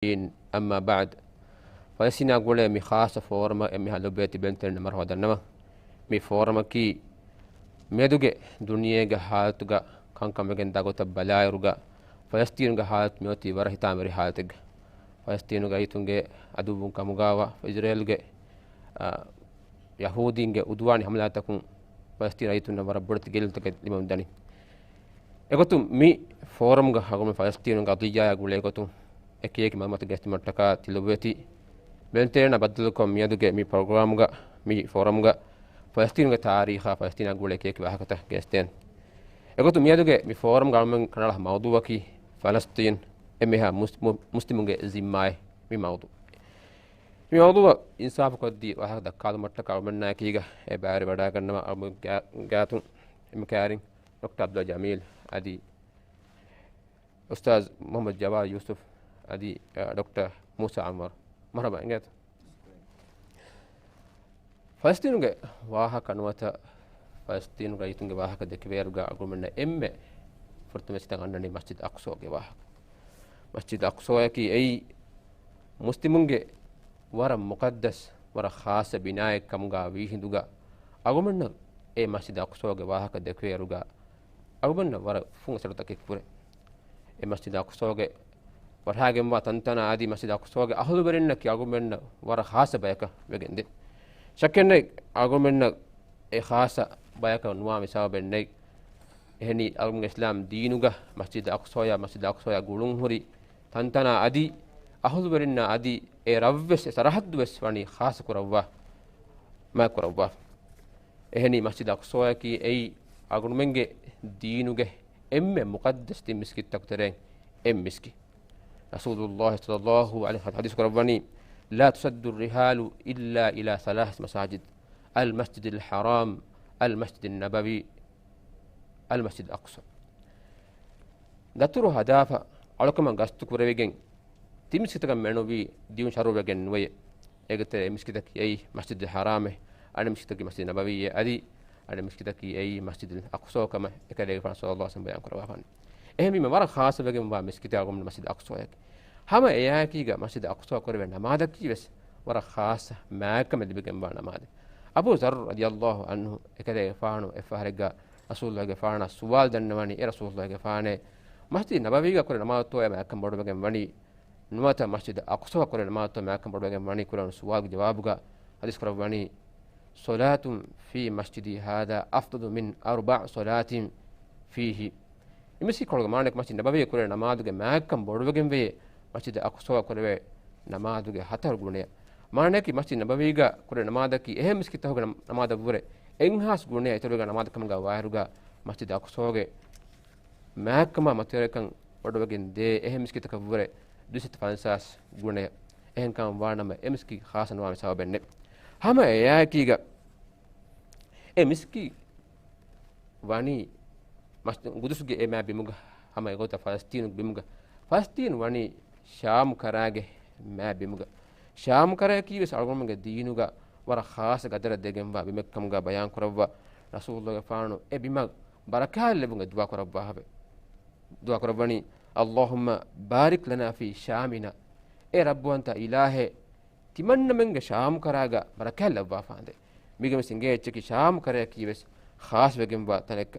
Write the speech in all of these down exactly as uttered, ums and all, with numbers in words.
އައްމާ ބަޢްދު. ފަލަސްޠީނާ ގުޅޭ މި ޚާއްޞަ ފޯރަމަށް އެންމެހާ ލޮބުވެތި ބެންތެރިންނަށް މަރުޙަބާ ދަންނަވަން. މި ފޯރަމަކީ މިއަދުގެ ދުނިޔޭގެ ޙާލަތުގަ ކަންކަން ވެގެންދާ ގޮތަށް ބަލާއިރުގަ، ފަލަސްޠީނުގެ ޙާލަތު މިއޮތީ ވަރަށް ހިތާމަވެރި ޙާލަތެއްގަ. ފަލަސްޠީނުގެ ރައްޔިތުންގެ އަދުއްވުން ކަމުގައިވާ އިޒްރޭލުގެ، އާ، ޔަހޫދީންގެ އުދުވާނީ ޙަމްލާތަކުން ފަލަސްޠީނު ރައްޔިތުންނަށް ވަރަށް ބޮޑެތި ގެއްލުންތަކެއް ލިބެމުން ދަނީ. އެގޮތުން މި ފޯރަމްގަ އަޅުގަނޑު ފަލަސްޠީނުގެ ޤަޟިއްޔާއާ ގުޅޭ ގޮތުން އެކި އެކި މައުލޫމާތު ގެނެސްދިނުމަށްޓަކާ ތި ލޮބުވެތި ބެންތެރިންނާ ބައްދަލުކޮށް މިއަދުގެ މި ޕްރޮގްރާމްގަ މި ފޯރަމްގަ ފަލަސްޠީނުގެ ތާރީޚާ ފަލަސްޠީނާ ގުޅޭ އެކި އެކި ވާހަކަތައް ގެނެސްދޭން. އެގޮތުން މިއަދުގެ މި ފޯރަމްގަ އަޅުގަނޑުމެން ކަނޑައަޅާ މައުޟޫޢަކީ ފަލަސްޠީން އެންމެހާ މުސް-، މު-، މުސްލިމުންގެ ޒިންމާއޭ މި މައުޟޫޢު. މި މައުޟޫޢަށް އިންސާފުކޮށްދީ ވާހަކަ ދައްކާލުމަށްޓަކާ އަޅުގަނޑާއެކީގަ އެ ބައިވެރިވަޑައިގަންނަވާ އަޅުގަނޑުގެ ގާތުން އެންމެ ކައިރިން ޑޮކްޓަރ އަބްދުﷲ ޖަމީލް އަދި އުސްތާޛު މުޙައްމަދު ޖަވާދު ޔޫސުފް އަދި، އަ، ޑޮކްޓަރ މޫސާ އަންވަރު. މަރުޙަބާ އިނގޭތަ؟ ފަލަސްޠީނުގެ ވާހަކަ ނުވަތަ ފަލަސްޠީނު ރައްޔިތުންގެ ވާހަކަ ދެކެވޭއިރުގަ އަޅުގަނޑުމެންނަށް އެންމެ ފުރަތަމަ އެއްޗިތައް އަންނަނީ މަސްޖިދު އަޤްޞާގެ ވާހަކަ. މަސްޖިދު އަޤްޞާއަކީ އެއީ މުސްލިމުންގެ ވަރަށް މުޤައްދަސް، ވަރަށް ޚާއްޞަ ބިނާއެއް ކަމުގަ ވީ ހިނދުގަ، އަޅުގަނޑުމެންނަށް އެ މަސްޖިދު އަޤްޞާގެ ވާހަކަ ދެކެވޭއިރުގަ، އަޅުގަނޑަށް ވަރަށް ފުން އަސަރުތަކެއް ކުރޭ. އެ މަސްޖިދު އަޤްޞާގެ ވަށާގެންވާ ތަންތަނާ އަދި މަސްޖިދު އަޤްޞާގެ އަހުލުވެރިންނަކީ އަޅުގަނޑުމެންނަށް ވަރަށް ޚާއްޞަ ބަޔަކަށް ވެގެންދޭ. ޝައްކެއްނެތް، އަޅުގަނޑުމެންނަށް އެ ޚާއްޞަ ބަޔަކަށް ނުވާ މިސާލެއް ނެތް. އެހެނީ، އަޅުގަނޑުމެން އިސްލާމް ދީނުގަ މަސްޖިދު އަޤްޞާޔާ، މަސްޖިދު އަޤްޞާޔާ ގުޅުންހުރި ތަންތަނާ އަދި އަހުލުވެރިންނާ އަދި އެ ރަށްވެސް، އެ ސަރަޙައްދުވެސް ވަނީ ޚާއްޞަ ކުރައްވާ، މާތް ކުރައްވާ. އެހެނީ، މަސްޖިދު އަޤްޞާއަކީ އެއީ އަޅުގަނޑުމެންގެ ދީނުގެ އެންމެ މުޤައްދަސް ތިން މިސްކިތްތަކުގެ ތެރެއިން އެއް މިސްކިތް. ރަސޫލުﷲ ޞައްލަﷲު ޢަލައިހި ވަސައްލަމަ ޙަދީޘް ކުރައްވަނީ، لا تسد الرحال إلا إلى ثلاثة مساجد، المسجد الحرام، المسجد النبوي، المسجد الأقصى. ދަތުރު ހަދާފަ އަޅުކަމަށް ގަސްތު ކުރެވިގެން، ތިން މިސްކިތަކަށް މެނުވީ ދިޔުން ޝަރުޢުވެގެން ނުވެޔޭ. އޭގެ ތެރޭ އެއް މިސްކިތަކީ އެއީ މަސްޖިދުލް ޙަރާމޭ، އަނެއް މިސްކިތަކީ މަސްޖިދު ނަބަވީއޭ، އަދި އަނެއް މިސްކިތަކީ އެއީ މަސްޖިދުލް އަޤްޞާ ކަމަށް އެކަލޭގެފާނު ޞައްލަﷲު ޢަލައިހި ވަސައްލަމަ ބަޔާން ކުރައްވާފާނެ. އެހެންވީމަ، ވަރަށް ޚާއްޞަވެގެންވާ މިސްކިތެއް އަޅުގަނޑު މަސްޖިދު އަޤްޞާއަކީ. ހަމަ އެއާއެކީގަ މަސްޖިދު އަޤްޞާ ކުރެވޭ ނަމާދަކީ ވެސް ވަރަށް ޚާއްޞަ މާތްކަމެއް ލިބިގެންވާ ނަމާދެއް. އަބޫ ޛައްރު ރަޟިޔަﷲު ޢަންހު އެކަލޭގެފާނު އެއްފަހަރެއްގަ ރަސޫލުﷲގެފާނާ ސުވާލު ދަންނަވަނީ، އޭ ރަސޫލުﷲގެފާނޭ، މަސްޖިދު ނަބަވީގަ ކުރެ ނަމާދުތޯއޭ މާތްކަން ބޮޑުވެގެން ވަނީ، ނުވަތަ މަސްޖިދު އަޤްޞާ ކުރެ ނަމާދުތޯ މާތްކަން ބޮޑުވެގެން ވަނީ؟ ކުރެވުނު ސުވާލުގެ ޖަވާބުގަ ޙަދީޘް ކުރައްވަނީ، صلاة في مسجدي هذا أفضل من أربع صلوات فيه. އެ މިސްކިތްކޮޅުގެ މާނައަކީ، މަސްޖިދު ނަބަވީގަ ކުރެ ނަމާދުގެ މާތްކަން ބޮޑުވެގެން ވެޔޭ، މަސްޖިދު އަޤްޞާ ކުރެވޭ ނަމާދުގެ ހަތަރު ގުނަޔަށް. މާނައަކީ، މަސްޖިދު ނަބަވީގަ ކުރެ ނަމާދަކީ އެހެން މިސްކިތްތަކުގެ ނަމާދަށްވުރެ އެއްހާސް ގުނަޔަށް އިތުރުވެގެން ނަމާދެއް ކަމުގަ ވާއިރުގަ، މަސްޖިދު އަޤްޞާގެ މާތްކަމާ މަތިވެރިކަން ބޮޑުވެގެން ދޭ އެހެން މިސްކިތަކަށްވުރެ ދުސައްތަ ފަންސާސް ގުނަޔަށް. އެހެންކަމަށް ވާނަމަ، އެ މިސްކިތް ޚާއްޞަ ނުވާ މި ސަބަބެއް ނެތް. ހަމަ އެއާއެކީގަ އެ މިސްކިތް ވަނީ މަސް-، ގުދުސްގެ އެ މާ ބިމުގަ، ހަމަ އެގޮތަށް ފަލަސްޠީނު ބިމުގަ. ފަލަސްޠީނު ވަނީ ޝާމް ކަރާގެ މާ ބިމުގަ. ޝާމް ކަރައަކީ ވެސް އަޅުގަނޑުމެންގެ ދީނުގަ ވަރަށް ޚާއްޞަ ގަދަރެއް ދެގެންވާ ބިމެއް ކަމުގަ ބަޔާން ކުރައްވާ، ރަސޫލުﷲގެފާނު އެ ބިމަށް ބަރަކާތް ލެއްވުމުގެ ދުޢާ ކުރައްވާ ހަމަ. ދުޢާ ކުރައްވަނީ، اللهم بارك لنا في شامنا. އޭ ރައްބުވަންތަ އިލާހޭ، ތިމަންނަމެންގެ ޝާމް ކަރާގަ ބަރަކާތް ލައްވާފާނދޭ. މީގެ މި ސިނގޭ އެއްޗަކީ ޝާމް ކަރައަކީ ވެސް ޚާއްޞަވެގެންވާ ތަނެއްކަ.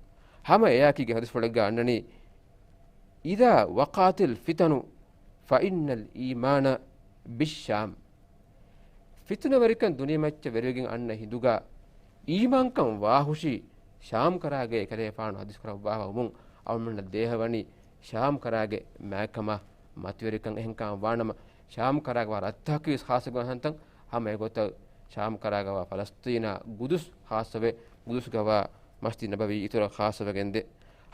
ހަމަ އެއާއެކީގެ ޙަދީޘްފުޅެއްގަ އަންނަނީ، إذا وقعت الفتن فإن الإيمان بالشام. ފިތުނަވެރިކަން ދުނިޔެމައްޗަށް ވެރިވެގެން އަންނަ ހިނދުގަ އީމާންކަން ވާހުށީ ޝާމް ކަރާގެ އެކަލޭފާނު ޙަދީޘް ކުރައްވާފަ ވުމުން އަޅުމެންނަށް ދޭހަވަނީ ޝާމް ކަރާގެ މާތްކަމާ މަތިވެރިކަން. އެހެންކަމަށް ވާނަމަ، ޝާމް ކަރާގަ ވާ ރަށްތަކަކީ ވެސް ޚާއްޞަ ގުނަ ތަންތަން. ހަމަ އެގޮތަށް ޝާމް ކަރާގަ ވާ ފަލަސްޠީނާ ގުދުސް ޚާއްޞަވެ، ގުދުސްގަ ވާ މަސްޖިދު ނަބަވީ އިތުރަށް ޚާއްޞަވެގެންދޭ.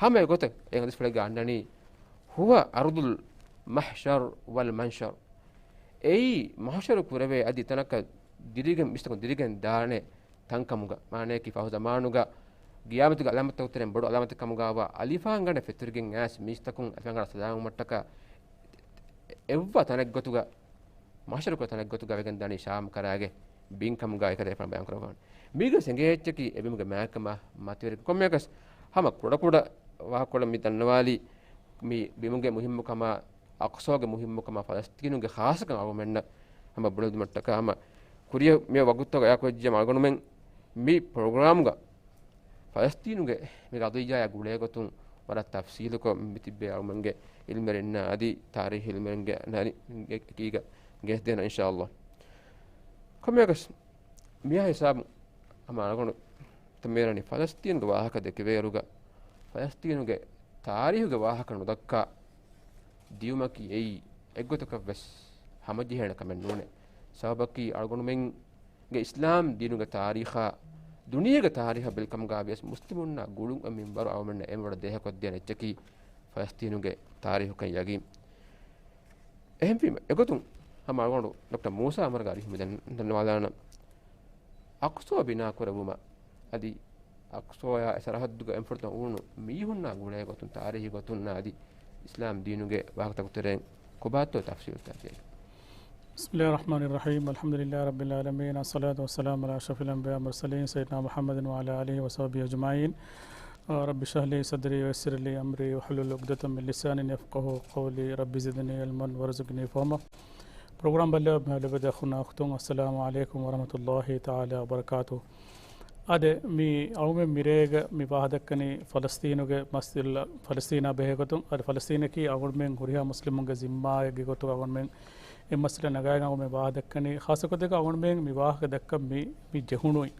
ހަމަ އެގޮތަށް އެ ޙަދީޘްފުޅެއްގަ އަންނަނީ، هو أرض المحشر والمنشر. އެއީ މަޙްޝަރު ކުރެވޭ އަދި ތަނަކަށް ދިރިގެން މީސްތަކުން ދިރިގެން ދާނެ ތަންކަމުގަ، މާނައަކީ ފަހު ޒަމާނުގަ ގިޔާމަތުގެ ޢަލާމަތްތަކުގެ ތެރެއިން ބޮޑު ޢަލާމަތެއް ކަމުގައިވާ އަލިފާންގަނޑެއް ފެތުރިގެން އައިސް މީސްތަކުން އަލިފާންގަނޑަށް ސަލާމަތްވުމަށްޓަކާ އެއްވާ ތަނެއްގޮތުގަ، މަޙްޝަރު ކުރާ ތަނެއްގޮތުގަ ވެގެންދާނީ ޝާމް ކަރާގެ ބިންކަމުގަ އެކަލޭގެފާނު ބަޔާން ކުރައްވާނެ. މީގަ ސެނގޭ އެއްޗަކީ އެ ބިމުގެ މާތްކަމާ މަތިވެރި ކޮންމެއަކަސް ހަމަ ކުޑަކުޑަ ވާހަކަކޮޅެއް މި ދަންނަވާލީ މި ބިމުގެ މުހިއްމުކަމާ އަޤްޞާގެ މުހިއްމުކަމާ ފަލަސްޠީނުގެ ޚާއްޞަކަން އަޅުގަނޑުމެންނަށް ހަމަ ބުނެދިނުމަށްޓަކާ ހަމަ ކުރިޔަށް މި ވަގުތުތަކުގަ އެއާކުވެއްޖެ އަޅުގަނޑުމެން މި ޕްރޮގްރާމްގަ ފަލަސްޠީނުގެ މި ޤަޟިއްޔާއާ ގުޅޭގޮތުން ވަރަށް ތަފްޞީލުކޮށް މިތިއްބޭ އަޅުގަނޑުމެންގެ ޢިލްމުވެރިންނާ އަދި ތާރީޚީ ޢިލްމުވެރިންގެ ނަރި އެކީގަ ގެނެސްދޭނަން އިންޝާﷲ. ކޮންމެއަކަސް މިއާ ހިސާބުން ހަމަ އަޅުގަނޑު ތަ މޭރަނި ފަލަސްޠީނުގެ ވާހަކަ ދެކެވޭއިރުގަ، ފަލަސްޠީނުގެ ތާރީޚުގެ ވާހަކަ ނުދައްކާ ދިޔުމަކީ އެއީ އެއްގޮތަކަށް ވެސް ހަމަޖެހޭނެ ކަމެއް ނޫނޭ. ސަބަބަކީ އަޅުގަނޑުމެންގެ އިސްލާމް ދީނުގެ ތާރީޚާ، ދުނިޔޭގެ ތާރީޚަށް ބެލިކަމުގަ ވިޔަސް މުސްލިމުންނާ ގުޅުން އެ މިންވަރު އަޅުގަނޑުމެންނަށް އެންމެ ބޮޑަށް ދޭހަކޮށްދޭނެ އެއްޗަކީ ފަލަސްޠީނުގެ ތާރީޚުކަން ޔަގީން. އެހެންވީމަ، އެގޮތުން ހަމަ އަޅުގަނޑު ޑޮކްޓަރ މޫސާ އަމަރުގެ އަރިހު މި ދަން-، ދަންނަވާލާނަން. އަޤްޞާ ބިނާ ކުރެވުމަށް އަދި އަޤްޞާއާ އެ ސަރަޙައްދުގަ އެންފުރަތަމަ އުޅުނު މީހުންނާ ގުޅޭ ގޮތުން، ތާރީޚީ ގޮތުންނާ އަދި އިސްލާމް ދީނުގެ ވާހަކަތަކުގެ ތެރެއިން ކޮބާތޯ ތަފްޞީލުތަކެއް؟ بسم الله الرحمن الرحيم. الحمد لله رب العالمين. الصلاة والسلام على أشرف الأنبياء والمرسلين سيدنا محمد وعلى آله وصحبه أجمعين. رب اشرح لي صدري ويسر لي أمري واحلل عقدة من لساني يفقهوا قولي. رب زدني علما وارزقني فهما. ޕްރޮގްރާމް ބައްލަވާ މިހާރު ލިބޭ ދަތި އަޚުންނާ އުޚްތުން، އައްސަލާމު ޢަލައިކުމް ވަރަޙްމަތުﷲި ތަޢާލާ ވަބަރަކާތުހު. އާދެ، މި އަޅުގަނޑުމެން މިރޭގަ މި ވާހަކަ ދައްކަނީ ފަލަސްޠީނުގެ މައްސަލަ، ފަލަސްޠީނާ ބެހޭގޮތުން. އަދި ފަލަސްޠީނަކީ އަޅުގަނޑުމެން ހުރިހާ މުސްލިމުންގެ ޒިންމާއެއްގެ ގޮތުގަ އަޅުގަނޑުމެން އެ މައްސަލަ ނަގާގެން އަޅުގަނޑުމެން ވާހަކަ ދައްކަނީ. ޚާއްޞަކޮށް އަޅުގަނޑުމެން މި ވާހަކަ ދައްކަން މި، މި ޖެހުނުއިން.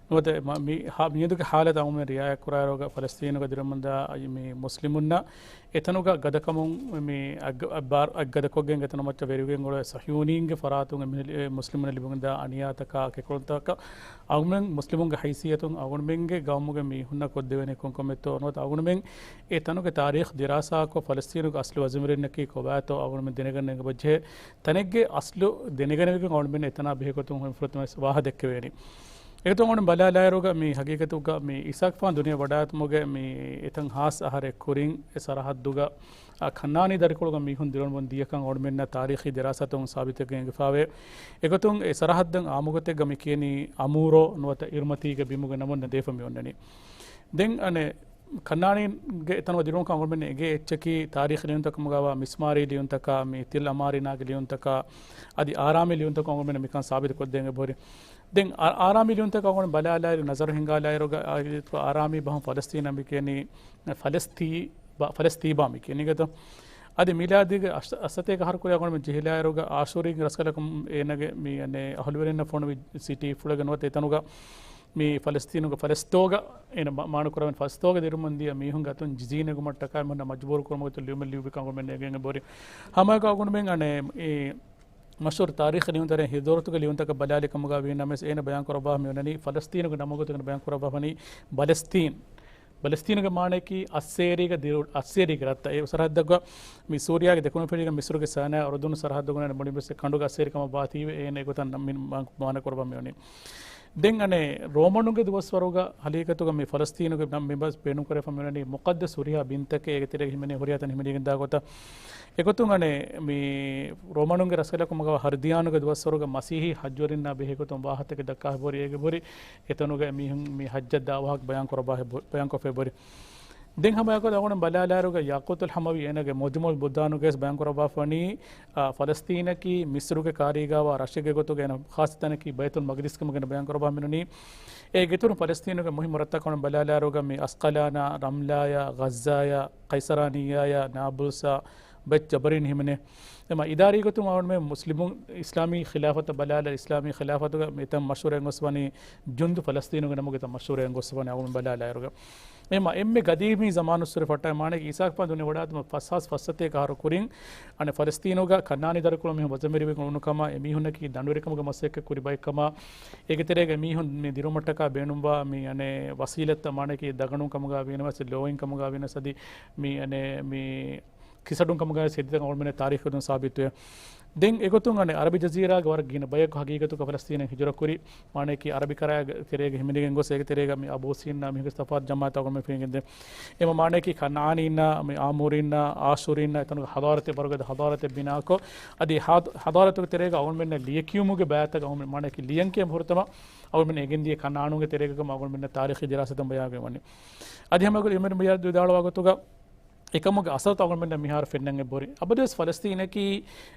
ނުވަތަ މަ-، މި ހާ-، މިއަދުގެ ޙާލަތު އަޅުގަނޑުމެން ރިޢާޔަތް ކުރާއިރުގަ ފަލަސްޠީނުގަ ދިރިއުޅެމުންދާ މި މުސްލިމުންނަށް އެތަނުގަ ގަދަކަމުން މި އައްގަ-، އައްބާރު-، އަތްގަދަކޮށްގެން އެތަނު މައްޗަށް ވެރިވެގެން އުޅޭ ޞަހްޔޫނީންގެ ފަރާތުން އެ މި-، އެ މުސްލިމުންނަށް ލިބިގެންދާ އަނިޔާތަކާ ކެކުޅުންތަކަށް އަޅުގަނޑުމެން މުސްލިމުންގެ ހައިސިއްޔަތުން އަޅުގަނޑުމެންގެ ގައުމުގެ މީހުންނަށް ކޮށްދެވޭނީ ކޮންކަމެއްތޯ؟ ނުވަތަ އަޅުގަނޑުމެން އެ ތަނުގެ ތާރީޚް ދިރާސާކޮށް ފަލަސްޠީނުގެ އަސްލު އަޒުމިރިންނަކީ ކޮބާތޯ އަޅުގަނޑުމެން ދެނެގަންނަން އެބަޖެހޭ. ތަނެއްގެ އަސްލު ދެނެގަނެވިގެން އަޅުގަނޑުމެން އެތަނާ ބެހޭގޮތުން އެންމެ ފުރަތަމަ ވާހަކަ ދެއްކެވޭނީ. އެގޮތުން އަޅުގަނޑު ބަލާލާއިރުގަ މި ހަގީގަތުގަ މި އީސާގެފާނު ދުނިޔެ ވަޑާއިގަތުމުގެ މި އެތަން ހާސް އަހަރެއް ކުރިން އެ ސަރަހައްދުގަ އާ، ކަންނާނީ ދަރިކޮޅުގަ މީހުން ދިރިއުޅެމުން ދިޔަކަން އަޅުގަނޑުމެންނަށް ތާރީޚީ ދިރާސާތަކުން ސާބިތުވެގެން އެނގިފާވޭ. އެގޮތުން އެ ސަރަހައްދަށް އާއްމުގޮތެއްގަ މި ކިޔަނީ އަމޫރޯ ނުވަތަ އިރުމަތީގެ ބިމުގެ ނަމުން ދޭފަ މި އޮންނަނީ. ދެން އަނެއް ކަންނާނީގެ އެތަނުގަ ދިރިއުޅުންކަން އަޅުގަނޑުމެން އެނގޭ އެއްޗަކީ ތާރީޚީ ލިޔުންތަކުގަ ކަމުގައިވާ މިސްމާރީ ލިޔުންތަކާ، މި ތިލް އަމާރީނާގެ ލިޔުންތަކާ، އަދި އާރާމީ ލިޔުންތަކުން އަޅުގަނޑުމެން މިކަން ސާބިތު ކޮށްދޭން އެބަހުރި. ދެން އާ-، އާރާމީ ލިޔުންތަކަށް އަޅުގަނޑު ބަލާލާއިރު، ނަޒަރު ހިންގާލާއިރުގަ، އާ، އާރާމީ ބަހުން ފަލަސްތީނަށް މި ކިޔަނީ، ފަލަސްތީ-، ބަ-، ފަލަސްތީބާ މި ކިޔަނީ ގަތަ. އަދި މީލާދީގެ އަށް-، އަށްސަތޭކަ އަހަރު ކުރިއަށް އަޅުގަނޑު ޖެހިލާއިރުގަ، އާޝޫރީގެ ރަސްކަލަކުން އޭނާގެ މި، އަނެއް، އަހުލުވެރިންނަށް ފޮނުވި ސިޓީ ފުޅެގެ ނުވަތަ އެތަނުގަ މި ފަލަސްތީނުގެ ފަލަސްތޯގަ އޭނަ މަ-، މާނަ ކުރަމެން ފަލަސްތޯގަ ދިރިއުޅެމުން ދިޔަ މީހުންގެ އަތުން ޖިޒީ ނެގުމަށްޓަކާ އެމީހުންނަށް މަޖުބޫރު ކުރުމުގެ ގޮތުން ލިޔުމެއް ލިޔުއްވިކަން އަޅުގަނޑުމެން އެނގޭނެ އެބަހުރި. ހަމައެކަ އަޅުގަނޑުމެން އަނެއް އެ މަޝްހޫރު ތާރީޚީ ލިޔުންތެރިން ހިދްރޯތުގެ ލިޔުންތަކަށް ބަލާލި ކަމުގަ ވީ ނަމަވެސް، އޭނަ ބަޔާން ކުރައްވާފަ މި އޮންނަނީ ފަލަސްތީނުގެ ނަމުގެ ގޮތުން ބަޔާން ކުރައްވާފަ ވަނީ ބަލަސްތީން. ބަލަސްތީނުގެ މާނަޔަކީ އައްސޭރީގެ ދިރިއު-، އައްސޭރީގެ ރަށްތައް. އެ ސަރަހައްދަކުގަ މި ސޫރިޔާގެ ދެކުނު ފެށިގެން މިސްރުގެ ސަނާއާ އުރުދުނު ސަރަހައްދުގަ މުޅިން ވެސް ކަނޑުގެ އައްސޭރިކަމަށް ވާތީވެ އޭނަ އެގޮތަށް ނަ-، މި-، މާ-، މާނަ ކުރައްވާ މި އޮންނަނީ. ދެން އަނެއް ރޯމަނުންގެ ދުވަސްވަރުގަ ހަގީގަތުގަ މި ފަލަސްތީނުގެ ނަން މި ބަސް ބޭނުން ކުރެވިފަ މި އޮންނަނީ މުޤައްދަސް ހުރިހާ ބިންތަކެއް އޭގެ ތެރޭގަ ހިމެނޭ ހުރިހާ ތަން ހިމެނިގެން ދާ ގޮތަށް. އެގޮތުން އަނެއް މި ރޯމަނުންގެ ރަސްކަލަކު މަގަ ހަރްދިޔާނުގެ ދުވަސްވަރުގަ މަސީހީ ޙައްޖުވެރިންނާ ބެހޭ ގޮތުން ވާހަކަތަކެއް ދައްކާ ހުރި އޭގެ ހުރި އެތަނުގަ މީހުން މި ޙައްޖަށް ދާ ވާހަކަ ބަޔާން ކުރައްވާ ހެ-، ބަޔާން ކޮށްފަ ހުރި. ދެން ހަމައެކަނި އަޅުގަނޑު ބަލާލާއިރުގަ ޔާޤޫތުލް ޙަމަވީ އޭނާގެ މުޢުޖަމުލް ބުލްދާނުގައި ވެސް ބަޔާން ކުރައްވާފަ ވަނީ، އާ، ފަލަސްތީނަކީ މިސްރުގެ ކާރީގައިވާ ރަށެއްގެ ގޮތުގައި އޭނަ ޚާއްޞަ ތަނަކީ ބައިތުލް މަޤްދިސް ކަމުގައި ބަޔާން ކުރައްވާ މި އޮންނަނީ. އޭގެ އިތުރުން ފަލަސްތީނުގެ މުހިއްމު ރަށްތަކުން ބަލާލާއިރުގަ މި އަސްޤަލާނާ، ރަމްލާޔާ، ޣައްޒާޔާ، ޤައިސަރާނިއްޔާޔާ، ނާބުލްސާ، ބައިތް ޖަބަރީން ހިމެނޭ. އެމަ އިދާރީ ގޮތުން އަޅުގަނޑުމެން މުސްލިމުން އިސްލާމީ ޚިލާފަތަށް ބަލާލާ، އިސްލާމީ ޚިލާފަތުގަ މިތަން މަޝްހޫރެއް ގޮސް ވަނީ ޖުންދު ފަލަސްތީނުގެ ނަމުގެ ތަން މަޝްހޫރެއް ގޮސް ވަނީ އަޅުގަނޑު ބަލާލާއިރުގަ. އެމަ އެންމެ ގަދީމީ ޒަމާނުއްސުރެ ފައްޓާ މާނައަކީ އީސާގެފާނު ދުނިޔެ ވަޑާއިގަތުމަށް ފަސް ހާސް ފަސްސަތޭކަ އަހަރު ކުރިން އަނެއް ފަލަސްތީނުގަ ކަންނާނީ ދަރިކޮޅު މީހުން ވަޒަމެރިވެގެން އުޅުނު ކަމާ، އެ މީހުންނަކީ ދަނޑުވެރިކަމުގެ މަސައްކަތް ކުރި ބައެއް ކަމާ، އޭގެ ތެރޭގަ މީހުން މި ދިރުމަށްޓަކާ ބޭނުންވާ މި އަނެއް ވަސީލަތްތައް މާނައަކީ ދަގަނޑު ކަމުގަ ވީނަމަވެސް، ލޯއިން ކަމުގަ ވީނަމަވެސް އަދި މި އަނެއް މި ކިސަޑުން ކަމުގައި ސެދިތަން އަޅުގަނޑުމެން ތާރީޚުން ސާބިތުވޭ. ދެން އެގޮތުން އަނެއް އަރަބި ޖަޒީރާގެ ވަރަށް ގިނަ ބަޔަކު ހަގީގަތުގަ ފަލަސްތީނަށް ހިޖުރަ ކުރި، މާނައަކީ އަރަބި ކަރައިގެ ތެރޭގަ ހިމެނިގެން ގޮސް، އޭގެ ތެރޭގަ މި އަބޫ ސީންނާ މީހުންގެ ތަފާތު ޖަމާއަތް އަޅުގަނޑުމެން ފެނިގެންދޭ. އެމަ މާނައަކީ ކަންޢާނީންނާ، މި އާމޫރީންނާ، އާޝޫރީންނާ، އެތަނުގެ ޙަޟާރަތެއް ވަރުގަދަ ޙަޟާރަތެއް ބިނާކޮށް، އަދި ޙާ-، ޙަޟާރަތުގެ ތެރޭގަ އަޅުގަނޑުމެންނަށް ލިޔެކިޔުމުގެ ބައިތަކަށް އަޅުގަނޑު މާނައަކީ ލިޔަންކިޔަން ފުރަތަމަ އަޅުގަނޑުމެން އެނގެންދިޔަ ކަންޢާނުންގެ ތެރޭގަ ކަމަށް އަޅުގަނޑުމެންނަށް ތާރީޚީ ދިރާސާތައް ބަޔާންވެވަނީ. އަދި ހަމައެކަނި އިމަން މިޔާ ވިދާޅުވާ ގޮތުގަ އެކަމުގެ އަސަރުތައް އަޅުގަނޑުމެންނަށް މިހާރު ފެންނަން އެބަހުރި. އަބަދުވެސް ފަލަސްތީނަކީ،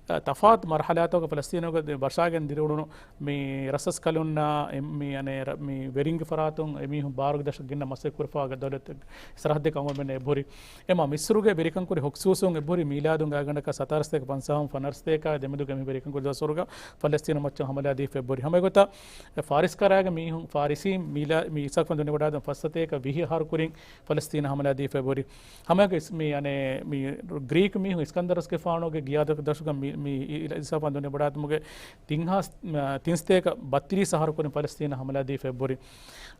އަ، ތަފާތު މަރުހަލާތަކުގަ ފަލަސްތީނުގަ ދެ-، ވަށާގެން ދިރިއުޅުނު މި ރަސަސް ކަލުންނާ އެ-، މި އަނެއް ރަ-، މި ވެރިންގެ ފަރާތުން އެމީހުން ބާރުގެ ދަށަށް ގެންނަ މަސައްކަތް ކުރެފަވާ ދައުލަތެއް ސަރަހައްދެއް އަޅުގަނޑުމެންނަށް އެބަހުރި. އެމާ މިސްރުގެ ވެރިކަން ކުރި ހުސޫސުން އެބަހުރި މީލާދުން ގާތްގަނޑަކަށް ސަތާރަ ސަތޭކަ ފަންސާހުން ފަނަރަ ސަތޭކަ ދެމެދުގެ މި ވެރިކަން ކުރި ދުވަސްވަރުގަ ފަލަސްތީނު މައްޗަށް ހަމަލާ ދީފަ އެބަހުރި. ހަމަ އެގޮތަށް އެ ފާރިސް ކަރާގެ މީހުން، ފާރިސީ މީލާ-، މި އިސާކް ފަން ދުނިޔެ ވަޑާދިން ފަސް ސަތޭކަ ވިހި އަހަރު ކުރިން ފަލަސްތީނަށް ހަމަލާ ދީފަ އެބަހުރި. ހަމައެކަ އިސް-، މި އަނެއް މި ގްރީކް މީހުން އިސްކަންދަރުސްގެފާނުގެ ގިޔާދަކު ދަށުގަ މި، މި އި-، އި-، އިސާކް ފަން ދުނިޔެ ވަޑާދިނުމުގެ ތިން ހާސް-، މަ-، ތިން ސަތޭކަ ބައްތިރީސް އަހަރު ކުރިން ފަލަސްތީނަށް ހަމަލާ ދީފަ އެބަހުރި.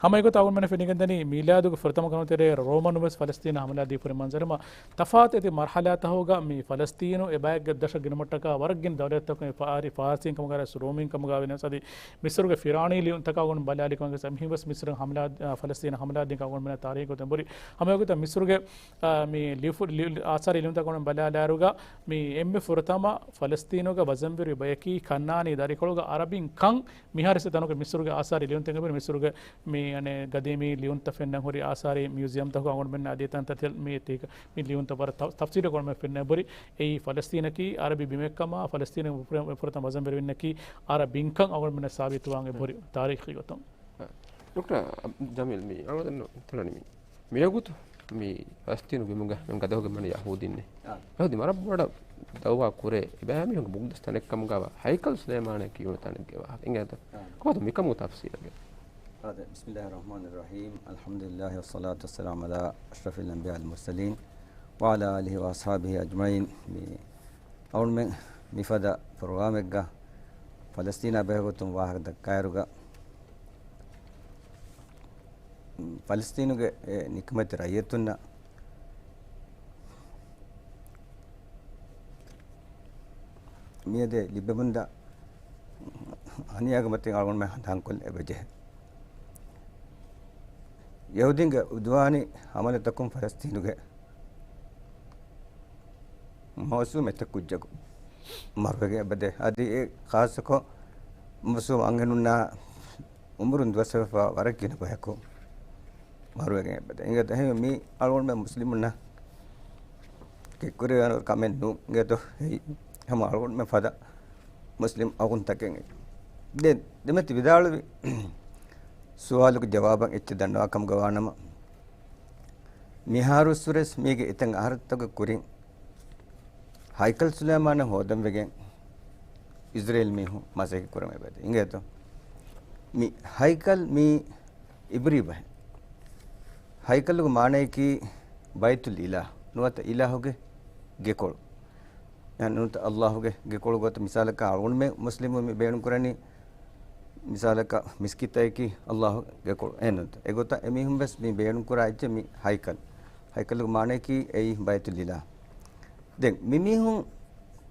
ހަމަ އެގޮތަށް އަޅުގަނޑުމެން ފެނިގެންދަނީ މީލާދުގެ ފުރަތަމަ ކަރުނު ތެރޭ ރޯމަނުން ވެސް ފަލަސްތީނަށް ހަމަލާ ދީފަ ހުރި މަންޒަރު. މަ ތަފާތު އެތި މަރުހަލާތަކުގަ މި ފަލަސްތީނު އެބައެއްގެ ދަށަށް ގެނުމަށްޓަކާ ވަރަށް ގިނަ ދައުލަތްތަކުން ފާރިސީން ކަމުގަ ވެސް ރޯމީން ކަމުގަ ވެސް އަދި މިސްރުގެ ފިރާނީ ލިޔުންތަކާ އަޅުގަނޑު ބަލާލިކަމަށް ވެސް އެމީހުން ވެސް މިސްރަށް ހަމަލާ، އާ، ފަލަސްތީނަށް ހަމަލާ ދިން އަޅުގަނޑުމެންނަށް ތާރީޚު ގޮތުން އެބަހުރި. ހަމަ އެގޮތަށް މިސްރުގެ، އާ، މި ލިޔުފު-، ލި-، އާސާރީ ލިޔުންތައް އަޅުގަނޑު ބަލާލާއިރުގަ މި އެންމެ ފުރަތަމަ ފަލަސްތީނުގަ ވަޒަންވެރި ބަޔަކީ ކަންއާނީ ދަރިކޮޅުގަ އަރަބިން ކަން މިހާރު ވެސް ތަނުގެ މިސްރުގެ އާސާރީ ލިޔުންތަކުން އެބަހުރި މިސްރުގެ މި އަނެއް ގަދީމީ ލިޔުންތައް ފެންނަން ހުރި އާސާރީ މިއުޒިއަމްތަކު އަޅުގަނޑުމެން އަދި ތަންތަން މި ތީ-، މި ލިޔުންތައް ވަރަށް ތަ-، ތަފްސީލު އަޅުގަނޑުމެން ފެންނަން އެބަހުރި. އެއީ ފަލަސްތީނަކީ އަރަބި ބިމެއްކަމާ، ފަލަސްތީނު ފުރަ-، ފުރަތަމަ ވަޒަންވެރިވިންނަކީ އަރަބިންކަން އަޅުގަނޑުމެންނަށް ސާބިތުވާން އެބަހުރި ތާރީޚީ ގޮތުން. ޑޮކްޓަރ ޖަމީލް، މި އަޅުގަނޑު ތަޅަނި މި މިވަގުތު މި ފަލަސްތީނު ބިމުގަ މި ގަދަހުގެ މަނި ޔަހޫދީންނެއް. އާ. ޔަހޫދީ ވަރަށް ބޮޑަށް ދައުވާ ކުރޭ. އެބައިމީހުންގެ މުގްދަސް ތަނެއްކަމުގަ ހައިކަލް ސުލައިމާނޭ ކިޔުނު ތަނެއްގެ ވާހަކަ އިނގޭތަ؟ އާ. ކޮބާތަ މިކަމުގެ ތަފްސީލެއް؟ އާދެ، بسم الله الرحمن الرحيم. الحمد لله والصلاة والسلام على أشرف الأنبياء والمرسلين وعلى آله وأصحابه أجمعين. މި އަޅުގަނޑުމެން މިފަދަ ޕްރޮގްރާމެއްގަ ފަލަސްތީނާ ބެހޭގޮތުން ވާހަކަ ދައްކާއިރުގަ، ފަލަސްތީނުގެ އެ ނިކަމެތި ރައްޔިތުންނަށް މިއަދެ ލިބެމުންދާ ހަނިޔާގެ މަތިން އަޅުގަނޑުމެން ހަނދާންކޮށްލަ އެބަޖެހޭ. ޔަހޫދީންގެ އުދުވާނީ ހަމަލަތަކުން ފަލަސްތީނުގެ މައުސޫމް އެތައް ކުއްޖަކު މަރުވެގެން އެބަދޭ. އަދި އެ ޚާއްޞަކޮށް މައުސޫމް އަންހެނުންނާ އުމުރުން ދުވަސްވެފަ ވަރަށް ގިނަ ބަޔަކު މަރުވެގެން އެބަދޭ. އިނގޭތަ؟ އެހެންވެ މީ އަޅުގަނޑުމެން މުސްލިމުންނަށް ކެތްކުރެވޭނެ ކަމެއް ނޫން. އިނގޭތޯ؟ އެއީ ހަމަ އަޅުގަނޑުމެން ފަދަ މުސްލިމް އަޚުންތަކެއް. ދެން ދެމެތި ވިދާޅުވި ސުވާލުގެ ޖަވާބަށް އެއްޗެއް ދަންނަވާ ކަމުގަ ވާނަމަ، މިހާރު އުސްވެރިވެސް މީގެ އެތައް އަހަރުތަކުގެ ކުރިން ހައިކަލް ސުލައިމާނަށް ހޯދަން ވެގެން އިޒްރޭލް މީހުން މަސައްކަތް ކުރަމުން އެބަދޭ. އިނގޭތޯ؟ މި ހައިކަލް މީ އިބްރީ ބަހެއް. ހައިކަލުގެ މާނަޔަކީ ބައިތުލް އިލާހް، ނުވަތަ އިލާހުގެ ގެކޮޅު. އެ ނުވަތަ އައްލާހުގެ ގެކޮޅު ގޮތަށް މިސާލަކަށް އަޅުގަނޑުމެން މުސްލިމުން މި ބޭނުން ކުރަނީ، މިސާލަކަށް މިސްކިތަކީ އައްލާހު ގެކޮޅު. އެހެންނުތަ؟ އެގޮތަށް އެމީހުން ވެސް މި ބޭނުން ކުރާ އެއްޗެއް މި ހައިކަލް. ހައިކަލުގެ މާނަޔަކީ އެއީ ބައިތުލް އިލާހް. ދެން މިމީހުން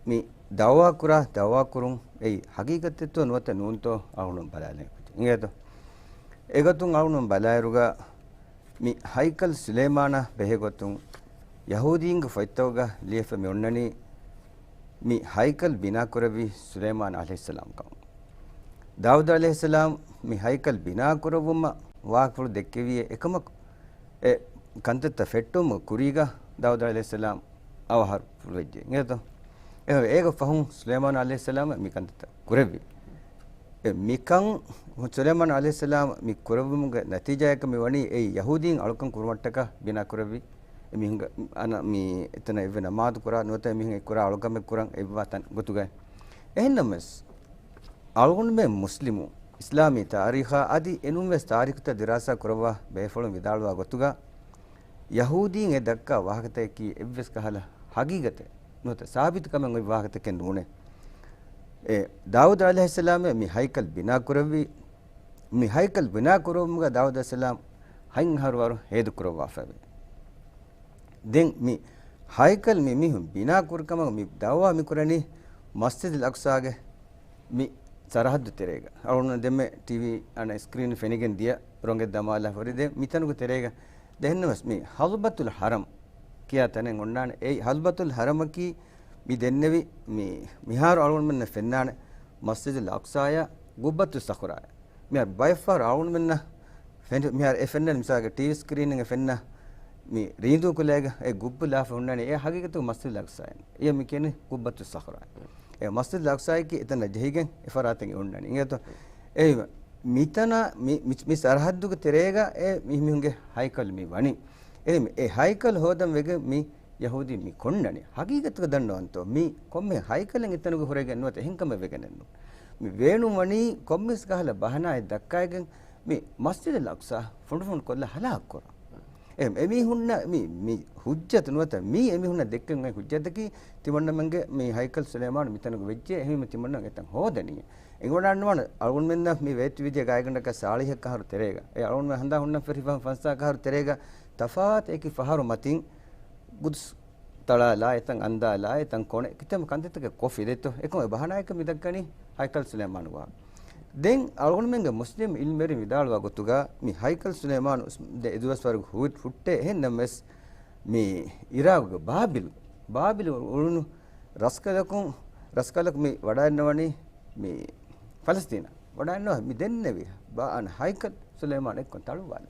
މި ދައުވާ ކުރާ ދައުވާ ކުރުން އެއީ ހަގީގަތެއްތޯ ނުވަތަ ނޫންތޯ އަޅުގަނޑު ބަލާލަން އެބަޖެހޭ. އިނގޭތޯ؟ އެގޮތުން އަޅުގަނޑު ބަލާއިރުގަ މި ހައިކަލް ސުލައިމާނާ ބެހޭގޮތުން ޔަހޫދީންގެ ފޮތްތަކުގަ ލިޔެފަ މި އޮންނަނީ މި ހައިކަލް ބިނާ ކުރެއްވީ ސުލައިމާން ޢަލައިހިއްސަލާމް ކަމަށް. ދާވޫދު ޢަލައިހިއްސަލާމް މި ހައިކަލް ބިނާ ކުރައްވުމަށް ވާހަކަފުޅު ދެއްކެވިއޭ. އެކަމަކު އެ ކަންތައްތައް ފެއްޓުމުގެ ކުރީގަ ދާވޫދު ޢަލައިހިއްސަލާމް އަވަހަރު ފުޅުވެއްޖެ. އިނގޭތޯ؟ އެހެންވެ، އޭގެ ފަހުން ސުލައިމާން ޢަލައިހިއްސަލާމް މި ކަންތައްތައް ކުރެއްވި. އެ މިކަން ސުލައިމާން ޢަލައިހިއްސަލާމް މި ކުރެއްވުމުގެ ނަތީޖާއަކަށް މި ވަނީ އެއީ ޔަހޫދީން އަޅުކަން ކުރުމަށްޓަކާ ބިނާ ކުރެއްވި. އެ މީހުންގެ އަނަ މި އެތަނަށް އެއްވެ ނަމާދު ކުރާ ނުވަތަ އެ މީހުން އެ ކުރާ އަޅުކަމެއް ކުރަން އެއްވާ ތަން ގޮތުގައި. އެހެންނަމަވެސް، އަޅުގަނޑުމެން މުސްލިމު އިސްލާމީ ތާރީޚާ އަދި އެނޫންވެސް ތާރީޚުތައް ދިރާސާ ކުރައްވާ ބޭފުޅުން ވިދާޅުވާ ގޮތުގަ، ޔަހޫދީން އެ ދައްކާ ވާހަކަތަކަކީ އެއްވެސް ކަހަލަ ހަގީގަތެއް ނުވަތަ ސާބިތުކަމެއް އޮތް ވާހަކަތަކެއް ނޫނޭ. އެ ދާވޫދު ޢަލައިހިއްސަލާމް މި ހައިކަލް ބިނާ ކުރެއްވީ، މި ހައިކަލް ބިނާ ކުރުވުމުގަ ދާވޫދު ޢަލައިހިއްސަލާމް ހަތް އަހަރު ވަރު ހޭދަ ކުރައްވާފައެވެ. ދެން މި ހައިކަލް މި މީހުން ބިނާ ކުރި ކަމަށް މި ދައުވާ މި ކުރަނީ މަސްޖިދުލް އަޤްޞާގެ މި ސަރަހައްދު ތެރޭގަ. އަޅުގަނޑު ދެންމެ ޓީވީ އަންނަ ސްކްރީން ފެނިގެން ދިޔަ ރޮނގެއް ދަމާލާ ހުރި ދެން މިތަނުގެ ތެރޭގަ ދެންނަމަސް މި ހަލްބަތުލް ޙަރަމް ކިޔާ ތަނެއް އޮންނާނެ. އެއީ ހަލްބަތުލް ޙަރަމަކީ މި ދެންނެވި މި މިހާރު އަޅުގަނޑުމެންނަށް ފެންނާނެ މަސްޖިދުލް އަޤްޞާޔާ ޤުއްބަތުއް ޞަޚުރާޔާ. މިހާރު ބައެއްފަހަރު އަޅުގަނޑުމެންނަށް ފެނި-، މިހާރު އެ ފެންނަން މިސާލަކަށް ޓީވީ ސްކްރީންގެ ފެންނަ މި ރީނދޫ ކުލައިގަ އެ ގުއްބަ ލާފަ ހުންނަނީ، އެ ހަގީގަތުގަ މަސްޖިދުލް އަޤްޞާއިން. އެ މި ކިޔަނީ ގުއްބަތުއް ޞަޚްރާ. އެ މަސްޖިދުލް އަޤްޞާއަކީ އެތަނަށް ޖެހިގެން އެ ފަރާތަށް އޮންނަނީ. އިނގޭތޯ؟ އެ މިތަނަށް މި، މި، މި ސަރަހައްދުގެ ތެރޭގަ އެ މީހުންގެ ހައިކަލު މި ވަނީ. އެ މި، އެ ހައިކަލު ހޯދަން ވެގެން މި ޔަހޫދީން މި ކޮންނަނީ. ހަގީގަތުގަ ދަންނަވަންތޯ މީ ކޮންމެ ހައިކަލެއް އެތަނުގަ ހުރެގެން ނުވަތަ އެހެން ކަމެއް ވެގެނެއް ނޫން. މި ބޭނުން ވަނީ ކޮންމެސް ކަހަލަ ބަހަނާއެއް ދައްކައިގެން މި މަސްޖިދުލް އަޤްޞާ ފުނޑުފުނޑު ކޮށްލާ ހަލާކު ކުރަން. އެ، އެމީހުންނަށް މި، މި ހުއްޖަތު ނުވަތަ މީ އެމީހުންނަށް ދެއްކެން އޮތް ހުއްޖަތަކީ ތިމަންނަމެންގެ މި ހައިކަލް ސުލައިމާނު މިތަނުގަ ވެއްޖެ، އެހެންވީމަ ތިމަންނަމެން އެތަން ހޯދަނީ. އެނގިވަޑާންވާނެ އަޅުގަނޑުމެންނަށް މި ވޭތުވެދިޔަ ގާތްގަނޑަކަށް ސާޅީހަކަށް އަހަރު ތެރޭގަ، އެ އަޅުގަނޑުމެން ހަނދާން ހުންނަން ފެށި ފަހުން ފަންސާސް އަހަރު ތެރޭގަ ތަފާތު އެކި ފަހަރު މަތިން ގުދުސް ތަޅާލާ، އެތަން އަންދާލާ، އެތަން ކޮނެ، ކިތަންމެ ކަންތައްތަކެއް ކޮށްފި ދެއްތޯ؟ އެކަމަކު އެ ބަހަނާއަކަށް މި ދައްކަނީ ހައިކަލް ސުލައިމާނުގެ ވާހަކަ. ދެން އަޅުގަނޑުމެންގެ މުސްލިމް އިލްމުވެރިން ވިދާޅުވާ ގޮތުގަ މި ހައިކަލް ސުލައިމާނު ދެ އެދުވަސްވަރުގެ ހުއް-، ހުއްޓޭ. އެހެންނަމަވެސް މި އިރާގުގެ ބާބިލް، ބާބިލް އުޅުނު ރަސްކަލަކުން، ރަސްކަލަކު މި ވަޑައިންނަވަނީ މި ފަލަސްތީނަށް. ވަޑައިންނަވަން މި ދެންނެވި ބާ-، އަން ހައިކަލް ސުލައިމާނު އެއްކޮށް ތަޅުއްވާލި.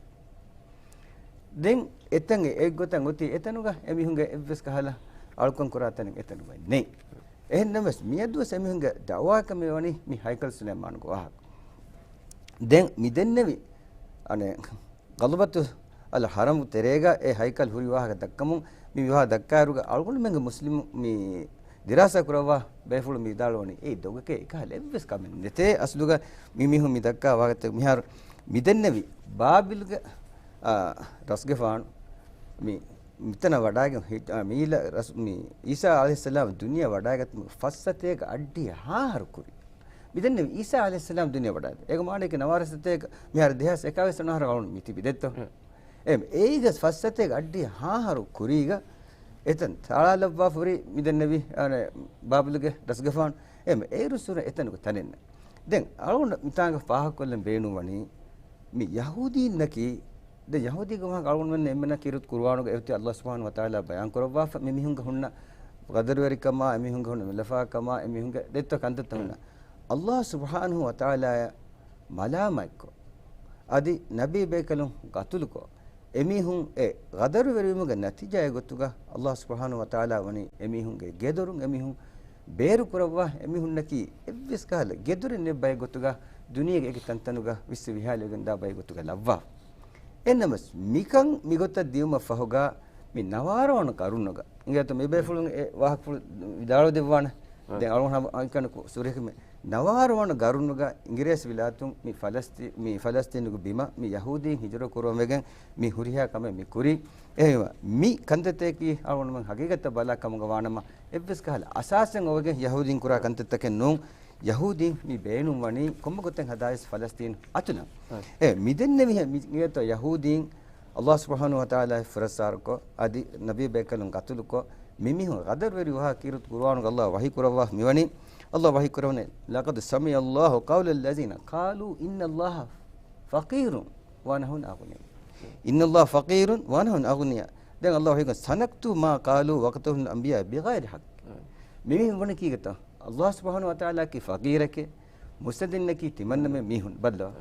ދެން އެތަން އެއްގޮތަށް އޮތީ އެތަނުގަ އެމީހުންގެ އެއްވެސް ކަހަލަ އަޅުކަން ކުރާ ތަނެއް އެތަނުގައި ނެތް. އެހެންނަމަވެސް މިއަދުވެސް އެމީހުންގެ ދައުވާއަކަށް މި ވަނީ މި ހައިކަލް ސުލައިމާނުގެ ވާހަކަ. ދެން މި ދެންނެވި އަނެއް ޣަޟުވަތު އަލް ޙަރަމް ތެރޭގަ އެ ހައިކަލް ހުރި ވާހަކަ ދައްކަމުން މި ވާހަކަ ދައްކާއިރުގަ އަޅުގަނޑުމެންގެ މުސްލިމު މި ދިރާސާ ކުރައްވާ ބޭފުޅުން މި ވިދާޅުވަނީ އެއީ ދޮގެކޭ، އެކަހަލަ އެއްވެސް ކަމެއް ނެތޭ. އަސްލުގަ މި މީހުން މި ދައްކާ ވާހަކަތައް މިހާރު މި ދެންނެވި ބާބިލްގެ، އާ، ރަސްގެފާނު މި މިތަނަށް ވަޑައިގެން ހި-، އާ، މީލަ ރަސް-، މި އީސާ ޢަލައިހިއްސަލާމް ދުނިޔެ ވަޑައިގަތުމުގެ ފައްސަތޭކަ އައްޑިހަ ހާހަރު ކުރި. މި ދެންނެވި އީސާ ޢަލައިހިއްސަލާމް ދުނިޔެ ވަޑައިގަތީ. އޭގެ މާނައަކީ ނަވާރަ ސަތޭކަ، މިހާރު ދެހާސް އެކާވީސް ވަނަ އަހަރަށް އަޅުން މި ތިބި ދެއްތޯ؟ އެ. އެ، އޭގެ ފައްސަތޭކަ އައްޑިހަ ހާހަރު ކުރީގަ އެތަން ތަޅާލައްވާފަ ހުރި މި ދެންނެވި، އާނެ، ބާބިލްގެ ރަސްގެފާނު. އެ، އޭރު ސުރަ އެތަނުގެ ތަނެއް ނެތް. ދެން އަޅުގަނޑު މިތާނގަ ފާހަގަކޮށްލަން ބޭނުންވަނީ މި ޔަހޫދީންނަކީ، ދެ ޔަހޫދީގެ ވާހަކަ އަޅުގަނޑުމެން އެންމެންނަށް ކީރިތި ޤުރުއާނުގަ އެއޮތީ ﷲ ސުބްޙާނަހޫ ވަތަޢާލާ ބަޔާން ކުރައްވާފަ މި މީހުންގެ ހުންނަ ޤަދަރުވެރިކަމާ، އެ މީހުންގެ ހުންނަ ނުލަފާކަމާ، އެ މީހުންގެ ދެއްތޯ ކަންތައްތައް ހުންނަ. ﷲ ސުބްޙާނަހޫ ވަތަޢާލާއަށް މަލާމަތްކޮށް، އަދި ނަބީ ބޭކަލުން ޤަތުލުކޮށް، އެމީހުން އެ ޤަދަރުވެރިވުމުގެ ނަތީޖާއެއް ގޮތުގަ ﷲ ސުބްޙާނަހޫ ވަތަޢާލާ ވަނީ އެމީހުންގެ ގެދޮރުން އެމީހުން ބޭރުކުރައްވާ، އެމީހުންނަކީ އެއްވެސް ކަހަލަ ގެދޮރެއް ނެތް ބައެއް ގޮތުގަ ދުނިޔޭގެ އެކި ތަންތަނުގަ ވިއްސަ ވިހާލިވެގެންދާ ބައެއް ގޮތުގަ ލައްވާފަ. އެހެންނަމަވެސް މިކަން މިގޮތަށް ދިޔުމަށް ފަހުގަ މި ނަވާރަ ވަނަ ޤަރުނުގަ އިނގޭތޯ މި ބޭފުޅުން އެ ވާހަކަފުޅު ވިދާޅުވެދެއްވާނެ. އާ. ދެން އަޅުގަނޑު ހަމަ އަންކަން ކު-، ސުރެހި މި ނަވާރަ ވަނަ ގަރުނުގަ އިނގިރޭސި ވިލާތުން މި ފަލަސްތީ-، މި ފަލަސްތީނުގެ ބިމަށް މި ޔަހޫދީން ހިޖުރަ ކުރަން ވެގެން މި ހުރިހާ ކަމެއް މި ކުރީ. އެހެންވީމަ މި ކަންތައްތަކަކީ އަޅުގަނޑުމެން ހަގީގަތަށް ބަލާ ކަމުގަ ވާނަމަ އެއްވެސް ކަހަލަ އަސާސެއް އޮވެގެން ޔަހޫދީން ކުރާ ކަންތައްތަކެއް ނޫން. ޔަހޫދީން މި ބޭނުން ވަނީ ކޮންމެ ގޮތެއް ހަދާވެސް ފަލަސްތީން އަތުލަން. އާ. އެ މި ދެންނެވިހެން މި އިނގޭތޯ ޔަހޫދީން ﷲ ސުބްޙާނަހޫ ވަތަޢާލާ ފުރައްސާރަކޮށް، އަދި ނަބީ ބޭކަލުން ޤަތުލުކޮށް، މި މީހުން ޤަދަރުވެރި ވާހަކަ ކީރިތި ޤުރުއާނުގަ ﷲ ވަޙީ ކުރައްވާ މިވަނީ، ﷲ ވަޙީ ކުރައްވަނީ، لقد سمع الله قول الذين قالوا إن الله فقير ونحن أغنياء. إن الله فقير ونحن أغنياء. ދެން ﷲ ވަޙީ ކުރައްވަނީ، سنكتب ما قالوا وقتلهم الأنبياء بغير حق. މި މީހުން ބުނީ ކީކޭތޯ؟ ﷲ ސުބްޙާނަހޫ ވަތަޢާލާއަކީ ފަޤީރެކޭ، މުއްސަދިންނަކީ ތިމަންނަމެން މީހުން. ބައްލަވާ.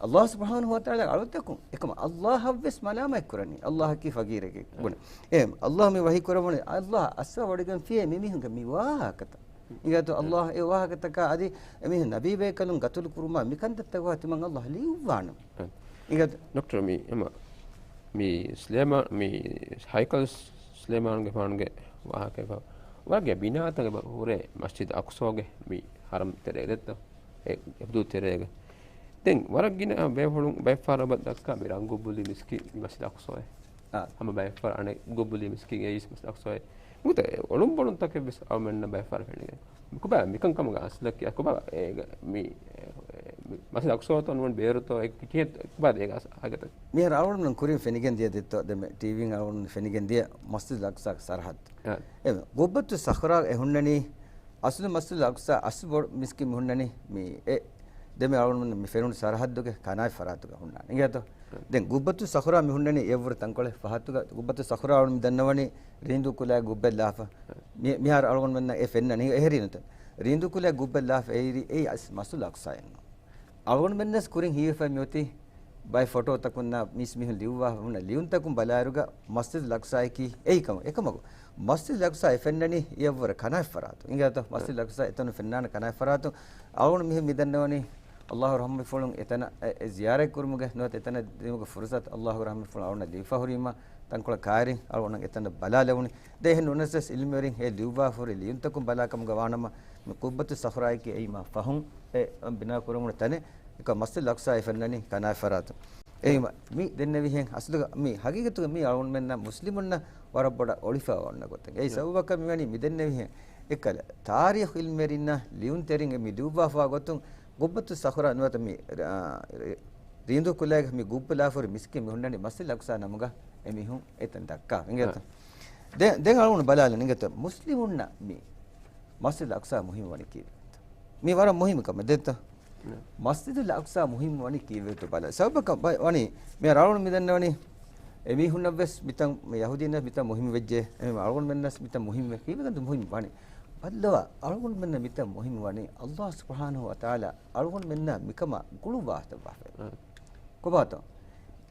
ﷲ ސުބްޙާނަހޫ ވަތަޢާލާ އަޅުތަކުން އެކަމަ ﷲ އަށްވެސް މަލާމަތް ކުރަނީ. ﷲ އަކީ ފަޤީރެކޭ ބުނެ. އެ ﷲ މި ވަޙީ ކުރައްވަނީ ﷲ އައްސަވަޑިގެންފިޔޭ މި މީހުންގެ މި ވާހަކަތައް. އިނގޭތޯ ﷲ އެ ވާހަކަތަކާ އަދި އެމީހުން ނަބީ ބޭކަލުން ޤަތުލު ކުރުމާ މި ކަންތައްތަކާ ތިމަން ﷲ ލިޔުއްވާނަމަ. އެ. އިނގޭތޯ؟ ޑޮކްޓަރ މި ހަމަ މި ސްލޭމާ-، މި ހައިކަލް ސްލޭމާނުގެފާނުގެ ވާހަކައެއް ވަރަށް ބިނާތަކެއް ހުރޭ މަސްޖިދު އަޤްޞާގެ މި ޙަރަމް ތެރޭގަ ދެއްތޯ؟ އެ ޙުދޫދު ތެރޭގަ. ދެން ވަރަށް ގިނަ ބޭފުޅުން ބައެއްފަހަރަށް ދައްކާ މި ރަންގު ބުލި މިސްކިތް މި މަސްޖިދު އަޤްޞާއޭ. އާ. ހަމަ ބައެއްފަހަރަށް އަނެއް ގުބުލި މިސްކިތް އެއީ މަސްޖިދު އަޤްޞާއޭ. ނުވަތަ އެ އޮޅުންބޮޅުންތަކެއް ވެސް އަޅުމެންނަށް ބައެއްފަހަރަށް ފެނިގެން. ކޮބާ މިކަން ކަމުގެ އަސްލަކީ؟ ކޮބާ އޭގަ މި، މި މަސްޖިދު އަޤްޞާތޯ ނުވަތަ ބޭރުތޯ އެ ކިހިނެއް ކޮބާ އޭގެ އަސް-، ހަގީގަތަކީ؟ މިހާރު އަޅުގަނޑުމެން ކުރިން ފެނިގެން ދިޔަ ދެއްތޯ ދެމެ ޓީވީން އަޅުގަނޑުމެން ފެނިގެން ދިޔަ މަސްޖިދު އަޤްޞާގެ ސަރަހައްދު. އާ. އެ ގުއްބަތުއް ޞަޚްރާ އެ ހުންނަނީ އަސްލު މަސްޖިދުލް އަޤްޞާ އަސްލު ބޮޑު މިސްކިތް މި ހުންނަނީ މި އެ ދެމެ އަޅުގަނޑުމެން މި ފެނުނު ސަރަހައްދުގެ ކަނާތް ފަރާތުގަ ހުންނާނެ. އިނގޭތޯ؟ ދެން ގުއްބަތުއް ޞަޚްރާ މި ހުންނަނީ އެއަށްވުރެ ތަންކޮޅެއް ފަހަތުގަ. ގުއްބަތުއް ޞަޚްރާ އަޅުން މި ދަންނަވަނީ ރީނދޫ ކުލައިގެ ގުއްބަތް ލާފަ. މި-، މިހާރު އަޅުގަނޑުމެންނަށް އެ ފެންނަނީ އެހެރީނުތަން. ރީނދޫ ކުލައިގެ ގުއްބަތް ލާފަ އެއިރީ އެއީ އަސް މަސްޖިދުލް އަޤްޞާއެއް ނޫން. އަޅުގަނޑުމެންނަސް ކުރިން ހީވެފައި މިއޮތީ ބައެއް ފޮޓޯތަކުންނާ މީސް މީހުން ލިޔުއްވާ ހުންނަ ލިޔުންތަކުން ބަލާއިރުގަ މަސްޖިދުލް އަޤްޞާއަކީ އެއީ ކަމަށް. އެކަމަކު، މަސްޖިދުލް އަޤްޞާ އެ ފެންނަނީ އެއަށްވުރެ ކަނާތް ފަރާތުން. އިނގޭތޯ؟ މަސްޖިދުލް އަޤްޞާ އެތަނު ފެންނާނެ ކަނާތް ފަރާތުން. އަޅުގަނޑު މީހުން މިދަންނަވަނީ، އަﷲ ރަޙްމަތްފުޅުން އެތަނަށް އެ، އެ ޒިޔާރަތް ކުރުމުގެ ނުވަތަ އެތަނަށް ދިނުމުގެ ފުރުޞަތު އަﷲ ރަޙްމަތްފުޅުން އަޅުގަނޑަށް ލިބިފަ ހުރީމަ، ތަންކޮޅެއް ކައިރިން އަޅުގަނޑަށް އެތަނަށް ބަލާލެވުނީ. ދެ އެހެން ނުނަސްވެސް ޢިލްމުވެރިން އެ ލިޔުއްވާފަ ހުރި ލިޔުންތަކުން ބަލާ ކަމުގަ ވާނަމަ، މި ޤުއްބަތުއް ޞަޚްރާއަކީ އެއީ މާ ފަހުން އެ ބިނާ ކުރެވުނު ތަނެއް. އެކަ މަސްޖިދުލް އަޤްޞާ އެ ފެންނަނީ ކަނާތް ފަރާތުން. އެއީ މި ދެންނެވިހެން އަސްލުގަ މި ހަގީގަތުގަ މީ އަޅުގަނޑުމެންނަށް މުސްލިމުންނަށް ވަރަށް ބޮޑަށް އޮޅިފަ އޮންނަ ގޮތެއް. އެއީ ސަބަބަކަށް މިވަނީ މި ދެންނެވިހެން އެކަލަ ތާރީޚު ޢިލްމުވެރިންނާ ލިޔުންތެރިން މި ލިޔުއްވާފަ ގޮތުން ޤުއްބަތުއް ޞަޚްރާ ނުވަތަ މި، އާ، ރި-، ރީނދޫ ކުލައިގަ މި ގުއްބަލާފަ ހުރި މިސްކިތް މި ހުންނަނީ މަސްޖިދުލް އަޤްޞާ ނަމުގަ އެމީހުން އެތަން ދައްކާ. އިނގޭތަ؟ ދެ-، ދެން އަޅުގަނޑު ބަލާލަން އިނގޭތަ؟ މުސްލިމުންނަށް މި މަސްޖިދުލް އަޤްޞާ މުހިއްމު ވަނީ ކީއްވެތަ؟ މީ ވަރަށް މުހިއްމު ކަމެއް ދެއްތަ؟ މަސްޖިދުލް އަޤްޞާ މުހިއްމު ވަނީ ކީއްވެތަ ބަލަ. ސަބަބަކަށް ބަ-، ވަނީ މި އަޅުގަނޑު މި ދަންނަވަނީ އެމީހުންނަށްވެސް މިތަން މި ޔަހޫދީންނަށް މިތަން މުހިއްމު ވެއްޖެ. އެމީ އަޅުގަނޑުމެންނަސް މިތަން މުހިއްމު ކީއްވެގެން މުހިއްމު ވަނީ؟ ބައްލަވާ، އަޅުގަނޑުމެންނަށް މިތަން މުހިއްމު ވަނީ އަﷲ ސުބްޙާނަހޫ ވަތަޢާލާ އަޅުގަނޑުމެންނާ މިކަމާ ގުޅުއްވާތަން ވާފައި. ކޮބާތޯ؟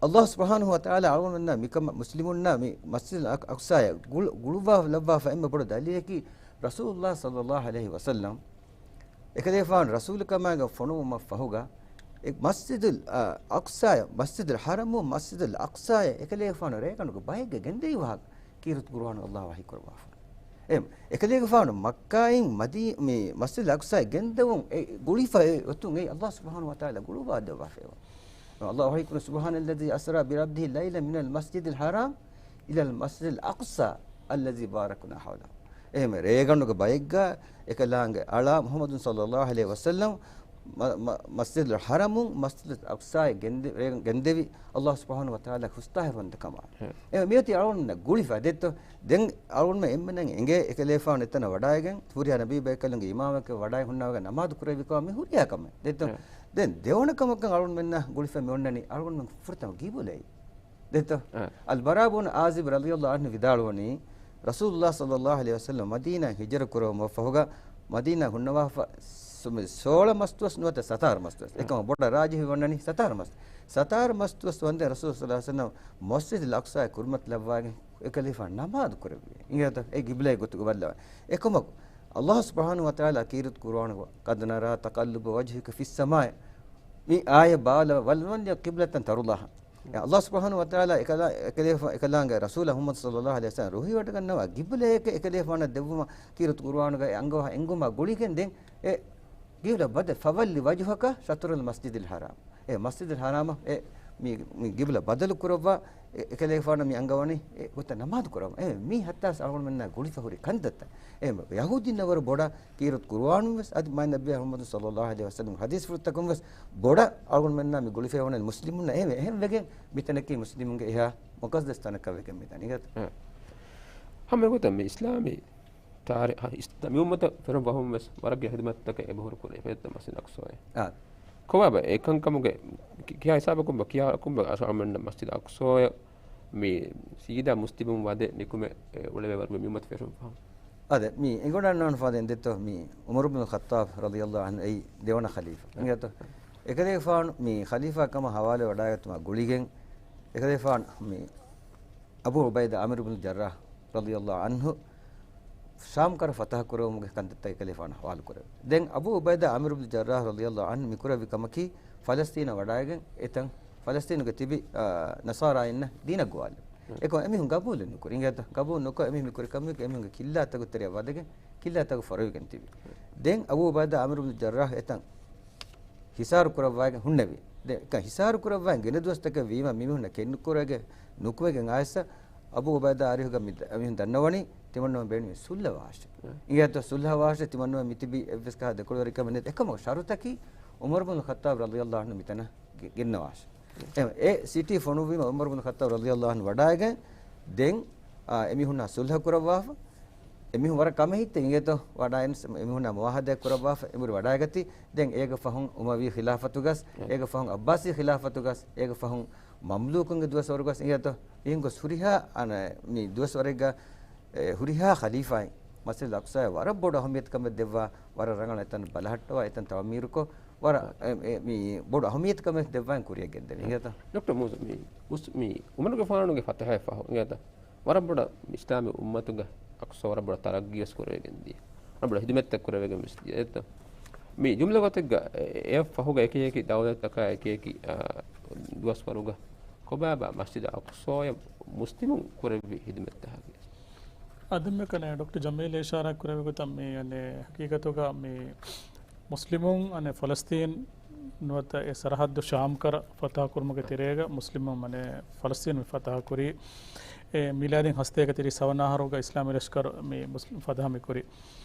އަﷲ ސުބްޙާނަހޫ ވަތަޢާލާ އަޅުގަނޑުމެންނާ މިކަމަށް މުސްލިމުންނާ މި މަސްޖިދުލް އަޤް-، އަޤްޞާޔަށް ގުޅު-، ގުޅުއްވާ ލައްވާފަ އެންމެ ބޮޑު ދަލީލަކީ ރަސޫލުﷲ ޞައްލަﷲ ޢަލައިހި ވަސައްލަމް އެކަލޭގެފާނު ރަސޫލުކަމާގެ ފޮނުވުމަށް ފަހުގަ، އެ މަސްޖިދުލް، އާ، އަޤްޞާޔަށް، މަސްޖިދުލް ޙަރަމު، މަސްޖިދުލް އަޤްޞާޔަށް އެކަލޭގެފާނު ރޭގަނޑުގެ ބައެއްގަ ގެންދެވި ވާހަކަ ކީރިތި ޤުރުއާނު އަﷲ ވަޙީ ކުރައްވާފަ. އެ، އެކަލޭގެފާނު މައްކާއިން މަދީ-، މި މަސްޖިދުލް އަޤްޞާޔަށް ގެންދެވުން އެ ގުޅިފަ އެ އޮތުން އެ އަﷲ ސުބްޙާނަހޫ ވަތަޢާލާ ގުޅުއްވާ ދެއްވާފައެވެ. އަﷲ ވަޙީ ކުރަން، سبحان الذي أسرى بعبده ليلا من المسجد الحرام إلى المسجد الأقصى الذي باركنا حوله. އެހެންވެ، ރޭގަނޑުގެ ބައެއްގަ އެކަލާނގެ އަޅާ މުޙައްމަދު ޞައްލަﷲ ޢަލައިހި ވަސައްލަމް މަ-، މަ-، މަސްޖިދުލް ޙަރަމުން މަސްޖިދުލް އަޤްޞާއަށް ގެންދެ-، ރޭގަނޑު ގެންދެވި އަﷲ ސުބްޙާނަހޫ ވަތަޢާލާ ހުސްތާހިރުވަންތަކަމާ. އެ، މިއޮތީ އަޅުގަނޑުމެންނަށް ގުޅިފަ ދެއްތޯ؟ ދެން އަޅުގަނޑުމެން އެންމެން އެނގޭ އެކަލޭފާނު އެތަނަށް ވަޑައިގެން، ހުރިހާ ނަބީ ބައެއްކަލުންގެ އިމާމެކެ ވަޑައި ހުންނަވަގެ ނަމާދު ކުރެވިކަމަށް މި ހުރިހާ ކަމެއް ދެއްތޯ؟ ދެން ދެވަނަ ކަމަކަށް އަޅުގަނޑުމެންނަށް ގުޅިފަ މި އޮންނަނީ އަޅުގަނޑުމެން ފުރަތަމަ ގިބުލައި. ދެއްތޯ؟ އަލްބަރާ ބުން އާޒިބް ރަޟިޔަﷲ ޢަންހު ވިދާޅުވަނީ، ރަސޫލުﷲ ޞައްލަﷲ ޢަލައިހި ވަސައްލަމް މަދީނާއަށް ހިޖުރަ ކުރެވުމަށް ފަހުގަ، މަދީނާ ހުންނަވާފަ ސު-، މި ސޯޅަ މަސްދުވަސް ނުވަތަ ސަތާރަ މަސްދުވަސް. އެކަމަށް ބޮޑަށް ރާޖިޙުވެ ވަންނަނީ ސަތާރަ މަސް. ސަތާރަ މަސްދުވަސް ވަންދެން ރަސޫލު ޞައްލަﷲ ޢަލައިހި ވަސައްލަމް މަސްޖިދުލް އަޤްޞާއަށް ކުރިމަތިލައްވާގެން އެކަލޭފާނު ނަމާދު ކުރެއްވި. އިނގޭތަ؟ އެ ގިބްލައެއް ގޮތުގަ ބައްލަވާ. އެކަމަކު، އަﷲ ސުބްޙާނަހޫ ވަތަޢާލާ ކީރިތި ޤުރުއާނުގަ، قد نرى تقلب وجهك في السماء، މި އާޔަތް ބާވަލަ، فلنوليك قبلة ترضاها. އެ އަﷲ ސުބްޙާނަހޫ ވަތަޢާލާ އެކަލާ-، އެކަލޭފާ-، އެކަލާނގެ ރަސޫލާ މުޙައްމަދު ޞައްލަﷲ ޢަލައިހި ވަސައްލަމް ރުހިވަޑަގަންނަވާ ގިބްލައެކެ އެކަލޭފާނަށް ދެއްވުމަށް ކީރިތި ޤުރުއާނުގައި އަންގަވާ އެންގުމާ ގުޅިގެން ދެން އެ ގިބްލަ ބަދަ، فول وجهك شطر المسجد الحرام. އެ މަސްޖިދުލް ޙަރާމަށް އެ މި، މި ގިބްލަ ބަދަލު ކުރައްވާ، އެ، އެކަލޭފާނަށް މި އަންގަވަނީ އެ ގޮތަށް ނަމާދު ކުރައްވަން. އެ މީ ހައްތާސް އަޅުގަނޑުމެންނާ ގުޅިފަ ހުރި ކަންތައްތައް. އެ ޔަހޫދީންނަށް ވަރަށް ބޮޑަށް ކީރިތި ޤުރުއާނުންވެސް އަދި މާތް ނަބިއްޔާ މުޙައްމަދު ޞައްލަﷲ ޢަލައިހި ވަސައްލަމް ޙަދީޘްފުޅުތަކުންވެސް ބޮޑަށް އަޅުގަނޑުމެންނާ މި ގުޅިފައި އޮންނަނީ މުސްލިމުންނަށް. އެހެންވެ، އެހެންވެގެން މިތަނަކީ މުސްލިމުންގެ އެހާ މުޤައްދަސް ތަނަކަށް ވެގެން މިދަނީ. ހަމަ އެގޮތަށް މި އިސްލާމީ ތާރި-، ހަ-، އިސް-، މި އުއްމަތަށް ފެނުން ފަހުން ވެސް ވަރަށް ގިނަ ހިދުމަތްތަކެއް އެބަހުރި ކުރި ފެދަ މަސްޖިދު އަޤްޞާއެއް. އާ. ކޮބާބަ އެކަންކަމުގެ ކި-، ކިހާ ހިސާބަކުން ބަ ކިޔާކުން ބަ އަސް އަޅުމެންނަށް މަސްޖިދު އަޤްޞާއަށް މި ސީދާ މުސްލިމުން ވަދެ ނިކުމެ އެ އުޅެވޭ ވަރުގެ މި އުއްމަތު ފެށުން ފަހުން. އާދެ، މި އެނގިވަޑަންނަވާނެ ފަދައިން ދެއްތޯ، މި ޢުމަރު ބިން ޚައްޠާބް ރަޟިޔަﷲ ޢަންހު އެއީ ދެވަނަ ޚަލީފާ. އެނގޭތޯ؟ އެކަލޭގެފާނު މި ޚަލީފާ ކަމަށް ޙަވާލުވެ ވަޑައިގަތުމާ ގުޅިގެން، އެކަލޭގެފާނު މި އަބޫ ޢުބައިދާ ޢާމިރު ބިން ޖައްރާޙް ރަޟިޔަﷲ ޢަންހު ޝާމް ކަރަ ފަތަޙަ ކުރެވުމުގެ ކަންތައްތައް އެކަލޭގެފާނު ޙަވާލު ކުރެވި. ދެން އަބޫ ޢުބައިދާ ޢާމިރު ބިން ޖައްރާޙް ރަޟިޔަﷲ ޢަންހު މި ކުރެއްވި ކަމަކީ، ފަލަސްޠީނަށް ވަޑައިގެން އެތަން ފަލަސްޠީނުގަ ތިބި، އާ، ނަޞާރާއިންނަށް ދީނަށް ގޮވާލި. އެކަމަކު އެމީހުން ޤަބޫލެއް ނުކުރި. އިނގޭތަ؟ ޤަބޫލު ނުކޮށް އެމީހުން މި ކުރި ކަމެއް އެމީހުންގެ ކިއްލާތަކުގެ ތެރެއަށް ވަދެގެން ކިއްލާތަކު ފޮރުވިގެން ތިބި. ދެން އަބޫ ޢުބައިދާ ޢާމިރު ބިން ޖައްރާޙް އެތަން ހިސާރު ކުރައްވާގެން ހުންނެވި. ދެން އެކަން ހިސާރު ކުރައްވާ ގިނަ ދުވަސްތަކެއް ވީމަ މިމީހުންނަށް ކެތްނުކުރެވިގެން ނުކުމެގެން އައިސް އަބޫ ޢުބައިދާ އަރިހުގަ މި ދ-، މީހުން ދަންނަވަނީ ތިމަންނަމެން ބޭނުމީ ޞުލްޙަ ވާށޭ. އިނގޭތޯ؟ ޞުލްޙަ ވާށޭ، ތިމަންނަމެން މިތިބީ އެއްވެސް ކަހަލަ ދެކޮޅުވެރިކަމެއް ނެތް. އެކަމަކު ޝަރުޠަކީ ޢުމަރު ބިން ޚައްޠާބް ރަޟިޔަﷲ ޢަންހު މިތަނަށް ގެ-، ގެންނަވާށޭ. އެ، އެ ސިޓީ ފޮނުއްވީމަ ޢުމަރު ބިން ޚައްޠާބް ރަޟިޔަﷲ ޢަންހު ވަޑައިގެން ދެން، އާ، އެމީހުންނާ ޞުލްޙަ ކުރައްވާފަ. އެމީހުން ވަރަށް ކަމެއް ހިތްތެ އިނގޭތޯ ވަޑާއިން އެމީހުންނާ މުޢާހަދާ ކުރައްވާފަ އެނބުރި ވަޑާގަތީ. ދެން އޭގެ ފަހުން އުމަވީ ޚިލާފަތުގަސް، އެ. އޭގެ ފަހުން ޢައްބާސީ ޚިލާފަތުގަސް، އޭގެ ފަހުން މަމްލޫކުންގެ ދުވަސްވަރުގަސް އިނގޭތޯ. އިނގޮސް ހުރިހާ އަނެއް މި ދުވަސްވަރެއްގަ، އެ، ހުރިހާ ޚަލީފާއިން މަސްޖިދުލް އަޤްޞާއަށް ވަރަށް ބޮޑު އަހައްމިއްޔަތުކަމެއް ދެއްވާ، ވަރަށް ރަނގަޅަށް އެތަން ބަލަހައްޓަވާ، އެތަން ތަޢުމީރުކޮށް، ވަރަށް އެ، އެ، މި ބޮޑު އަހައްމިއްޔަތުކަމެއް ދެއްވާން ކުރިއަށް ގެންދެވި. އިނގޭތަ؟ ޑޮކްޓަރ މޫސަ، މި މުސް-، މި ޢުމަރުގެފާނުގެ ފަތަޙައަށް ފަހު، އިނގޭތަ؟ ވަރަށް ބޮޑަށް އިސްލާމީ އުއްމަތުގެ އަޤްޞާ ވަރަށް ބޮޑަށް ތަރައްގީވެސް ކުރެވިގެން ދިޔަ. ވަރަށް ބޮޑަށް ޚިދުމަތްތައް ކުރެވިގެން ވެސް ދިޔަ. އެތަ؟ މި ޖުމްލަ ގޮތެއްގަ އެ، އެ ފަހުގަ އެކި އެކި ދައުލަތްތަކާ އެކި އެކި، އާ، ދުވަސްވަރުގަ ކޮބާބާ މަސްޖިދު އަޤްޞާއަށް މުސްލިމުން ކުރެއްވި ޚިދުމަތްތަކަކީ؟ އާދެ، މިކަން ޑޮކްޓަރ ޖަމީލް އިޝާރާތް ކުރެއްވި ގޮތަށް މި، އަނެއް، ހަޤީޤަތުގަ މި މުސްލިމުން، އަނެއް، ފަލަސްޠީން ނުވަތަ އެ ސަރަޙައްދު ޝާމް ކަރަ ފަތަޙަ ކުރުމުގެ ތެރޭގަ މުސްލިމުން، އަނެއް، ފަލަސްޠީން ފަތަޙަ ކުރީ. އެ މީލާދީން ހަސަތޭކަ ތިރީސް ހަވަނަ އަހަރުގަ އިސްލާމީ ލަޝްކަރު މި މުސްލިމް ފަތަޙަ މި ކުރީ.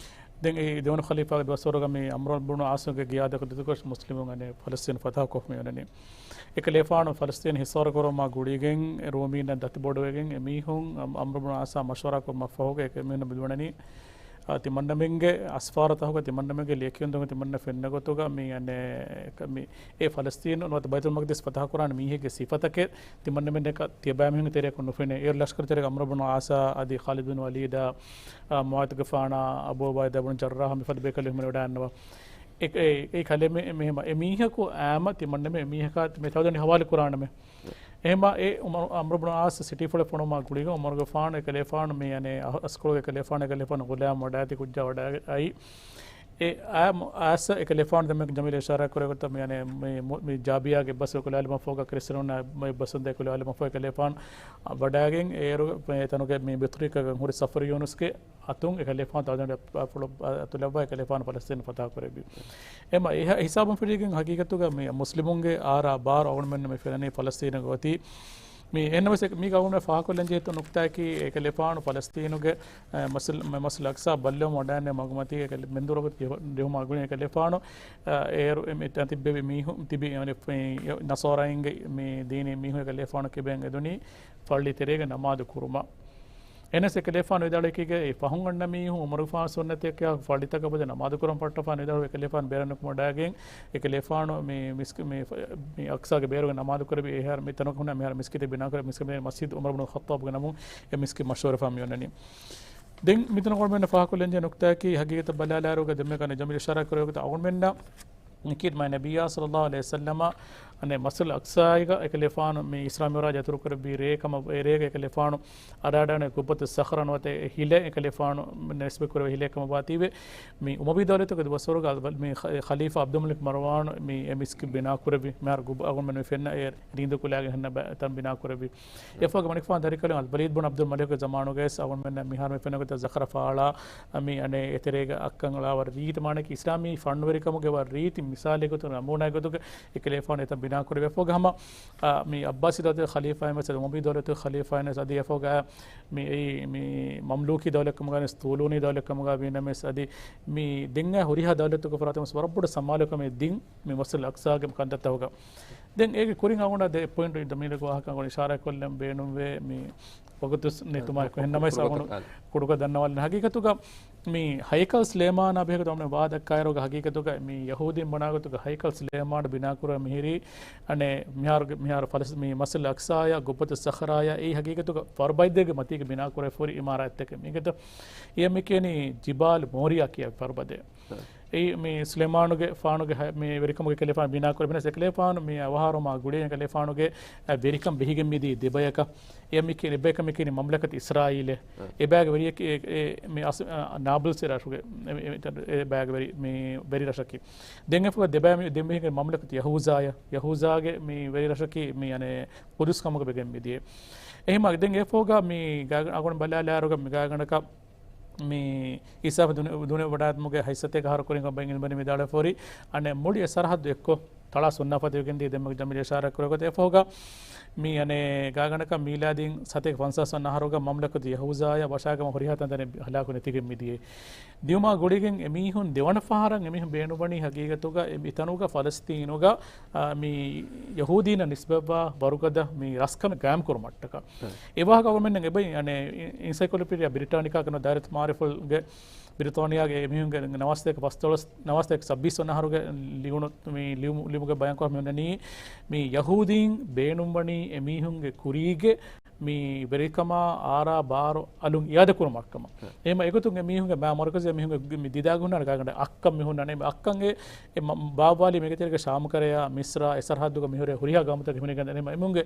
ދެން އެ ދެވަނަ ޚަލީފާގެ ދުވަސްވަރުގަ މި ޢަމްރު ބުނު ޢާޞުގެ ގިޔާދަކު ދިދުކޮށް މުސްލިމުން، އަނެއް، ފަލަސްޠީން ފަތަޙަ ކޮށް މި އޮންނަނީ. އެކަލޭފާނު ފަލަސްޠީން ހިއްސާވަރު ކުރުމާ ގުޅިގެން ރޫމީންނަށް ދަތި ބޮޑުވެގެން އެ މީހުން ޢަމްރު ބުނު ޢާޞާ މަޝްވަރާކޮށް މަށްފަހުގަ އެ މީހުންނަށް މި ދުވަނަނީ، އާ، ތިމަންނަމެންގެ އަސްފާރުތަކުގަ ތިމަންނަމެންގެ ލިޔެކިޔުންތަކުން ތިމަންނަ ފެންނަ ގޮތުގަ މި، އަނެއް، މި އެ ފަލަސްޠީނު ނުވަތަ ބައިތުލް މަޤްދިސް ފަތަޙަ ކުރާނެ މީހެއްގެ ސިފަތަކެއް ތިމަންނަމެންނަކަށް ތިޔަބައިމީހުންގެ ތެރެއަކުން ނުފެނޭ. އޭރު ލަޝްކަރު ތެރޭގަ ޢަމްރު ބުނު ޢާޞާ އަދި ޚާލިދު ބިން ވަލީދާ، އާ، މުޢާޛުގެފާނާ، އަބޫ ޢުބައިދާ ބުނު ޖައްރާޙާ މިފަދަ ބޭކަލުން ހިމެނިވަޑައިގަންނަވާ. އެ، އެ، އެ ކަލޭ މި-، މި-، މި-، އެ މީހަކު އާމަ ތިމަންނަމެން އެ މީހަކާ މި ތައުދަނި ހަވާލު ކުރާނަމޭ. އެހެމާ އެ ޢުމަރު، ޢަމްރު ބުނު ޢާޞް ސިޓީ ފުޅެއް ފޮނުވުމާ ގުޅިގެން ޢުމަރުގެފާނު އެކަލޭފާނު މި އަނެއް އަ-، އަސްކޮޅުގެ ކަލޭފާނު އެކަލޭފާނު ގުލާމް ވަޑައިގަތި ކުއްޖާ ވަޑައި އައި. އެ އާ މު-، އާސް އެކަލޭފާނު ދެންމެ ޖަމީލް އިޝާރާތް ކުރެއްވި ގޮތަށް މި އަނެއް މި މު-، މި ޖާބިޔާގެ އެއްބަސްވެ ކުލާލި މަފޯގަ ކްރިސްޓިއަނޯ އެއްބަސްވެ ދެ ކުލާލި މަފޯ އެކަލޭފާނު ވަޑައިގެން އޭރު މި ތަނުގެ މި ބިތުރީކަގަން ހުރި ސަފަރު ޔޫނުސްގެ އަތުން އެކަލޭފާނު ތާދަނޑ ފުޅު އަތުލައްވާ އެކަލޭފާނު ފަލަސްތީން ފަތާ ކުރެއްވި. އެމަ އެހަ-، ހިސާބުން ފިލިގެން ހަގީގަތުގަ މި މުސްލިމުންގެ އާރާ ބާރު އަޅުގަނޑުމެން މި ފެންނަނީ ފަލަސްތީނުގެ އޮތީ. މި އެހެންނަމަވެސް މީގަ އަޅުގަނޑު ފާހަގަކޮށްލަން ޖެހޭ ނުކްތާއަކީ އެކަލޭފާނު ފަލަސްތީނުގެ، އެ، މަސް-، މަ-، މަސްޖިދުލް އަޤްޞާ ބައްލަވަމުން ވަޑައިގެން މަގުމަތީ އެކަލޭ-، މެންދުރުގެ ޖެހު-، ޖެހުމާ ގުޅި އެކަލޭފާނު، އެ، އޭރު އެ މި ތިބެވި މީހުން ތިބި އެ، ނަޞާރާއިންގެ މި ދީނީ މީހުން އެކަލޭފާނު ކިބައިން އެދުނީ ފައްޅި ތެރޭގަ ނަމާދު ކުރުމަށް. އެހެންނަމަވެސް އެކަލޭފާނު ވިދާޅުވި އެކީގަ އެ ފަހުން އަންނަ މީހުން ޢުމަރުގެފާނު ސުންނަތެއް ކިޔާ ފައްޅިތަކަށް ބަދަލު ނަމާދު ކުރަން ފައްޓަފާނު ވިދާޅުވި އެކަލޭފާނު ބޭރަށް ނުކުމެވަޑައިގެން އެކަލޭފާނު މި މިސްކި-، މި ފަ-، މި އަޤްޞާގެ ބޭރުގަ ނަމާދު ކުރެއްވި އެހާރު މި ތަނަކަށް ހުންނަ މިހާރު މިސްކިތެއް ބިނާ ކުރެއްވި މިސްކިތް މަސްޖިދު ޢުމަރު ބުނު ޚައްޠާބުގެ ނަމުން އެ މިސްކިތް މަޝްހޫރުވެފާ މި އޮންނަނީ. ދެން މިތަނަށް އަޅުގަނޑުމެންނަށް ފާހަގަކޮށްލަންޖެހޭ ނުކްތާއަކީ ހަގީގަތަށް ބަލާލާއިރުގަ ދެންމެ ކަން ޖަމީލް އިޝާރާތް ކުރެއްވި ގޮތަށް އަޅުގަނޑުމެންނަށް އެކީ މާތް ނަބިއްޔާ ޞައްލައްލާހު ޢަލައިހި ވަސައްލަމަ އަނެއް މަސްޖިދުލް އަޤްޞާއިގަ އެކަލޭފާނު މި އިސްރާ މިޢުރާޖް އަތުރު ކުރެއްވި ރޭ ކަމަށް، އެ ރޭގަ އެކަލޭފާނު އަޑާއަޑާނެ ޤުއްބަތުއް ޞަޚްރާ ނުވަތަ އެ ހިލަ އެކަލޭފާނު ނިސްބަތް ކުރެވޭ ހިލަ ކަމަށް ވާތީވެ، މި އުމަވީ ދައުލަތުގެ ދުވަސްވަރުގަ އަލް-، މި ޚަ-، ޚަލީފާ ޢަބްދުލް މަލިކް މަރުވާން މި އެ މިސްކިތް ބިނާ ކުރެއްވި، މިހާރު ގުބަ-، އަޅުގަނޑުމެން މި ފެންނަ އެ ރީނދު ކުލައިގެން ހުންނަ ބަ-، ތަން ބިނާ ކުރެއްވި. އެފަހުގަ މަނިކުފާނު ދަރިކަލުން އަލްވަލީދު ބުން ޢަބްދުލް މަލިކުގެ ޒަމާނުގައި ވެސް އަޅުގަނޑުމެންނަށް މިހާރު މި ފެންނަ ގޮތަށް ޒަޚްރަފާ އަޅާ، މި އަނެއް އެތެރޭގަ އައްކަން އަޅާ ވަރަށް ރީތި މާނައަކީ އިސްލާމީ ފަންނުވެރިކަމުގެ ވަރަށް ރީތި މިސާލެއް ގޮތުން ނަމޫނާއެއް ގޮތުގަ އެކަލޭފާނު އެތަން ބިނާ ކުރެއްވި. އެފަހުގަ ހަމަ، އާ، މި ޢައްބާސީ ދައުލަތުގެ ޚަލީފާއިން ވެސް އަދި އުމަވީ ދައުލަތުގެ ޚަލީފާއިން ވެސް އަދި އެފަހުގަ މި އެއީ މި މަމްލޫކީ ދައުލަތް ކަމުގަ ވެސް ޠޫލޫނީ ދައުލަތް ކަމުގަ ވީނަމަވެސް އަދި މި ދެން އައި ހުރިހާ ދައުލަތުގެ ފަރާތުން ވެސް ވަރަށް ބޮޑު ސަމާލުކަމެއް ދިން މި މަސްޖިދުލް އަޤްޞާގެ ކަންތައްތަކުގަ. ދެން އޭގެ ކުރިން އަޅުގަނޑަށް ދެ ޕޮއިންޓު ދަމީރެއް ވާހަކަ އަޅުގަނޑު އިޝާރާތް ކޮށްލަން ބޭނުންވޭ. މި ވަގުތު ނެތުމާއެކު އެހެންނަމަވެސް އަޅުގަނޑު ކުޑަކޮށް ދަންނަވާލަން. ހަގީގަތުގަ މި ހައިކަލް ސުލައިމާނާ ބެހޭގޮތުން ވާ ދައްކާއިރުގަ ހަގީގަތުގަ މި ޔަހޫދީން ބުނާ ގޮތުގަ ހައިކަލް ސުލައިމާނު ބިނާކުރަން މިހިރީ އަނެއް މިހާރު، މިހާރު ފަލަސް-، މި މަސްޖިދުލް އަޤްޞާއާ ޤުއްބަތުއް ޞަޚްރާއާ އެއީ ހަގީގަތުގަ ފަރުބައިދޭގެ މަތީގަ ބިނާކުރެވިފަހުރި އިމާރާތްތަކެއް. މީގެ އެއީ މި ކިޔަނީ ޖިބާލް މޯރިޔާ ކިޔާ ފަރުބަދޭ. އެއީ މި ސުލައިމާނުގެ ފާނުގެ ހަ-، މި ވެރިކަމުގެ ކަލޭފާނު ބިނާކުރެ ބިނަސް އެކަލޭފާނު މި އަވަހާރަވުމާ ގުޅިގެން ކަލޭފާނުގެ، އަ، ވެރިކަން ބެހިގެން މިދިޔަ ދެބަޔަކަށް. އެ މި ކި-، އެބަޔަކަށް މި ކިޔަނީ މަމްލަކަތު އިސްރާއީލޭ. އެ ބައިގެ ވެރިޔަކީ އެ، އެ، މި އަސް-، އަ، ނާބުލްސް ރަށުގެ އެ، އެ، އެ ބައިގެ ވެރި، މި ވެރި ރަށަކީ. ދެން އެފަހުގަ ދެބައި މި ދެން މިހިގެ މަމްލަކަތު ޔަހޫޒާޔާ، ޔަހޫޒާގެ މި ވެރި ރަށަކީ މި އަނެއް ޤުދުސް ކަމުގަ ވެގެން މިދިޔަ. އެހެމަ ދެން އެފަހުގަ މި ގާ-، އަގުން ބަލާލާއިރުގަ މި ގާގަނޑަކަށް މި އިސާފް ދުނި-، ދުނިޔެ ވަޑާތުމުގެ ހަތް ސަތޭކަ އަހަރު ކުރިން ބައިން އިލްމުވެރިން ވިދާޅުވެފަހުރި، އަނެއް މުޅި އެ ސަރަހައްދު އެއްކޮށް ތަޅާ ސުންނާފަތިވެގެން ދިޔަ. ދެންމެ ޖަމީލް އިޝާރާތް ކުރެއްވި ގޮތަށް އެފަހުގަ މި އަނެއް ގާގަނޑަކަށް މީލާދީން ސަތޭކަ ފަންސާސް ވަނަ އަހަރުގަ މަމްލަކަތު ޔަހޫޒާޔާ ވަށާގަމާ ހުރިހާ ތަންތަނެއް ހަލާކު ނެތިގެން މިދިޔަ. ދިޔުމާ ގުޅިގެން އެމީހުން ދެވަނަ ފަހަރަށް އެމީހުން ބޭނުންވަނީ ހަގީގަތުގަ އެ މިތަނުގަ ފަލަސްތީނުގަ، އާ، މި ޔަހޫދީންނަށް ނިސްބަތްވާ ވަރުގަދަ މި ރަސްކަމެއް ގާއިމްކުރުމަށްޓަކާ. އެ ވާހަކަ އަޅުގަނޑުމެން އެބައި، އަނެއް، އިންސައިކްލޮޕީޑިއާ ބްރިޓާނިކާ ކަން ދާއިރަތު މާރިފުލްގެ ބިރިތާނިއާގެ އެމީހުންގެ ނަވާސްތޭކަ ފަސްދޮޅަސް، ނަވާސްތޭކަ ސައްބީސް ވަނަ އަހަރުގެ ލިޔުނު މި ލިޔުމު-، ލިޔުމުގެ ބަޔާންކޮށް މި އޮންނަނީ މި ޔަހޫދީން ބޭނުންވަނީ އެމީހުންގެ ކުރީގެ މި ވެރިކަމާ އާރާ ބާރު އަލުން އިއާދަ ކުރުމަށްކަމަށް. އެހެމަ އެގޮތުން އެ މީހުންގެ މާ މަރުކަޒީ މީހުންގެ މި ދިދާގެ ހުންނާނެ ގާގަނޑަށް އައްކަން މި ހުންނާނެ. އެ އައްކަންގެ އެ މަ-، ބާއްވާލީ މިގެތެރޭގަ ޝާމުކަރަޔާ، މިސްރާ، އެ ސަރަހައްދުގަ މިހުރޭ ހުރިހާ ގައުމުތަކެއް ހިމެނިގެން އެހެމަ އެމީހުންގެ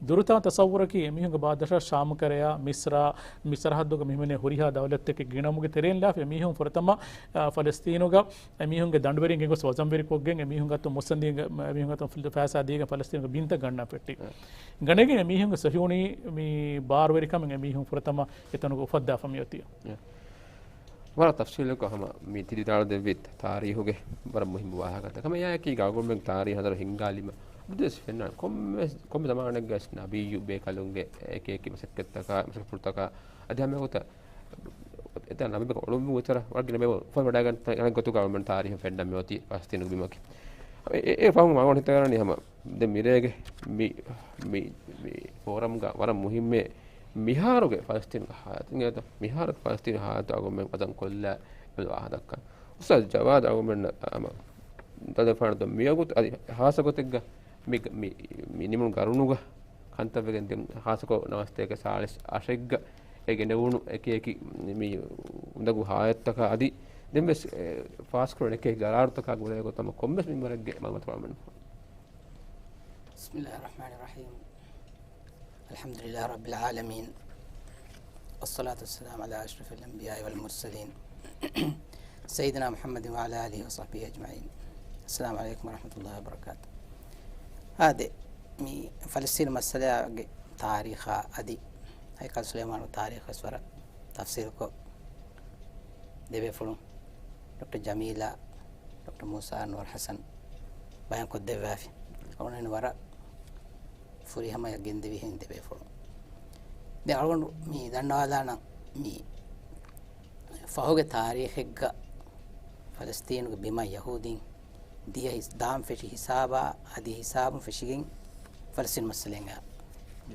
ދުރުތާ ތަސައްވުރަކީ އެމީހުންގެ ބާދަށަށް ޝާމުކަރަޔާ، މިސްރާ، މި ސަރަހައްދުގަ މި ހިމެނޭ ހުރިހާ ދައުލަތްތަކެއް ގިނަވުމުގެ ތެރެއިން ލާފަ އެމީހުން ފުރަތަމަ، އާ، ފަލަސްތީނުގަ އެމީހުންގެ ދަނޑުވެރިން ގެންގޮސް ވަޒަންވެރިކޮށްގެން އެމީހުން ގަތު މުއްސަނދީގެ، އެމީހުން ގަތު ފަ-، ފައިސާ ދީގެން ފަލަސްތީނުގެ ބިންތައް ގަންނަން ފެއްޓި. ގަނެގެން އެމީހުންގެ ސޮހިޔޫނީ މި ބާރުވެރިކަމެއް އެމީހުން ފުރަތަމަ އެތަނުގަ އުފައްދާފަ މިއޮތީ. ވަރަށް ތަފްސީލުކޮށް ހަމަ މި ތި ވިދާޅުދެއްވި ތާރީހުގެ ވަރަށް މުހިއްމު ވާހަކަތައް. ހަމަ އެއާއެކީ ގައުމެން ތާރީހު ހަދަރު ހިންގާލީމަ އަބަދުވެސް ފެންނާނެ ކޮންމެ، ކޮންމެ ޒަމާނެއްގަސް ނަބިއްޔު ބޭކަލުންގެ އެކި އެކި މަސައްކަތްތަކާ، މަސައްކަތްފުޅުތަކާ އަދި ހަމަ އެގޮތަށް އެތަން ނަބީ އޮޅުންވުން އެތަރ ވަރަށް ގިނަ ބޭބު އުފަންވެވަޑައިގަން ގޮތުގަ އަޅުގަނޑު ތާރީހުން ފެންނަން މިއޮތީ ފަލަސްތީނުގެ ބިމަކީ. އެ، އެ، އެ ފަހުން އަޅުގަނޑު ހިތަށް އަރަނީ ހަމަ ދެން މިރޭގެ މި، މި، މި ފޯރަމްގަ ވަރަށް މުހިއްމޭ މިހާރުގެ ފަލަސްތީނުގެ ހާލަތު އިނގޭތަ؟ މިހާރުގެ ފަލަސްތީނުގެ ހާލަތު އަޅުގަނޑުމެން ވަޒަން ކޮށްލާ އެ ވާހަކަ ދައްކަން. އުސްތާޛު ޖަވާދު އަޅުގަނޑުމެންނަށް ހަމަ ދަދަފާނު ދޯ މިވަގުތު އަދި ހާއްސަ ގޮތެއްގަ މި، މި، މި ނިމުނު ގަރުނުގަ ކަންތައްވެގެން ދެން ހާއްސަކޮށް ނަވާރަ ސަތޭކަ ސާޅީސް އަށެއްގަ އެ ގެނެވުނު އެކި އެކި މި އުނދަގޫ ހާލަތްތަކާ އަދި ދެންވެސް، އެ، ފާސްކުރުން އެކި އެކި ގަރާރުތަކާ ގުޅޭ ގޮތަށް ކޮންމެސް މިންވަރެއްގެ މައުލޫމާތު ވާމެން. بسم الله الرحمن الرحيم. الحمد لله رب العالمين. والصلاة والسلام على أشرف الأنبياء والمرسلين. سيدنا محمد وعلى آله وصحبه أجمعين. السلام عليكم ورحمة الله وبركاته. އާދެ، މި ފަލަސްތީނު މައްސަލާގެ ތާރީޚާ އަދި ހައިކަލް ސުލައިމާނުގެ ތާރީޚަށް ވަރަށް ތަފްސީލުކޮށް، ދެބޭފުޅުން ޑޮކްޓަރ ޖަމީލާ، ޑޮކްޓަރ މޫސާ އަންވަރު ޙަސަން ބަޔާންކޮށްދެއްވާފި. އަޅުގަނޑު ވަރަށް ފުރިހަމަޔަށް ގެންދެވިހެން ދެބޭފުޅުން. ދެން އަޅުގަނޑު މި ދަންނަވާލާނަން މި ފަހުގެ ތާރީޚެއްގަ ފަލަސްތީނުގެ ބިމަށް ޔަހޫދީން ދިޔަ ހިސް-، ދާން ފެށި ހިސާބާ އަދި ހިސާބުން ފެށިގެން ފަލަސްތީނު މައްސަލައިގަ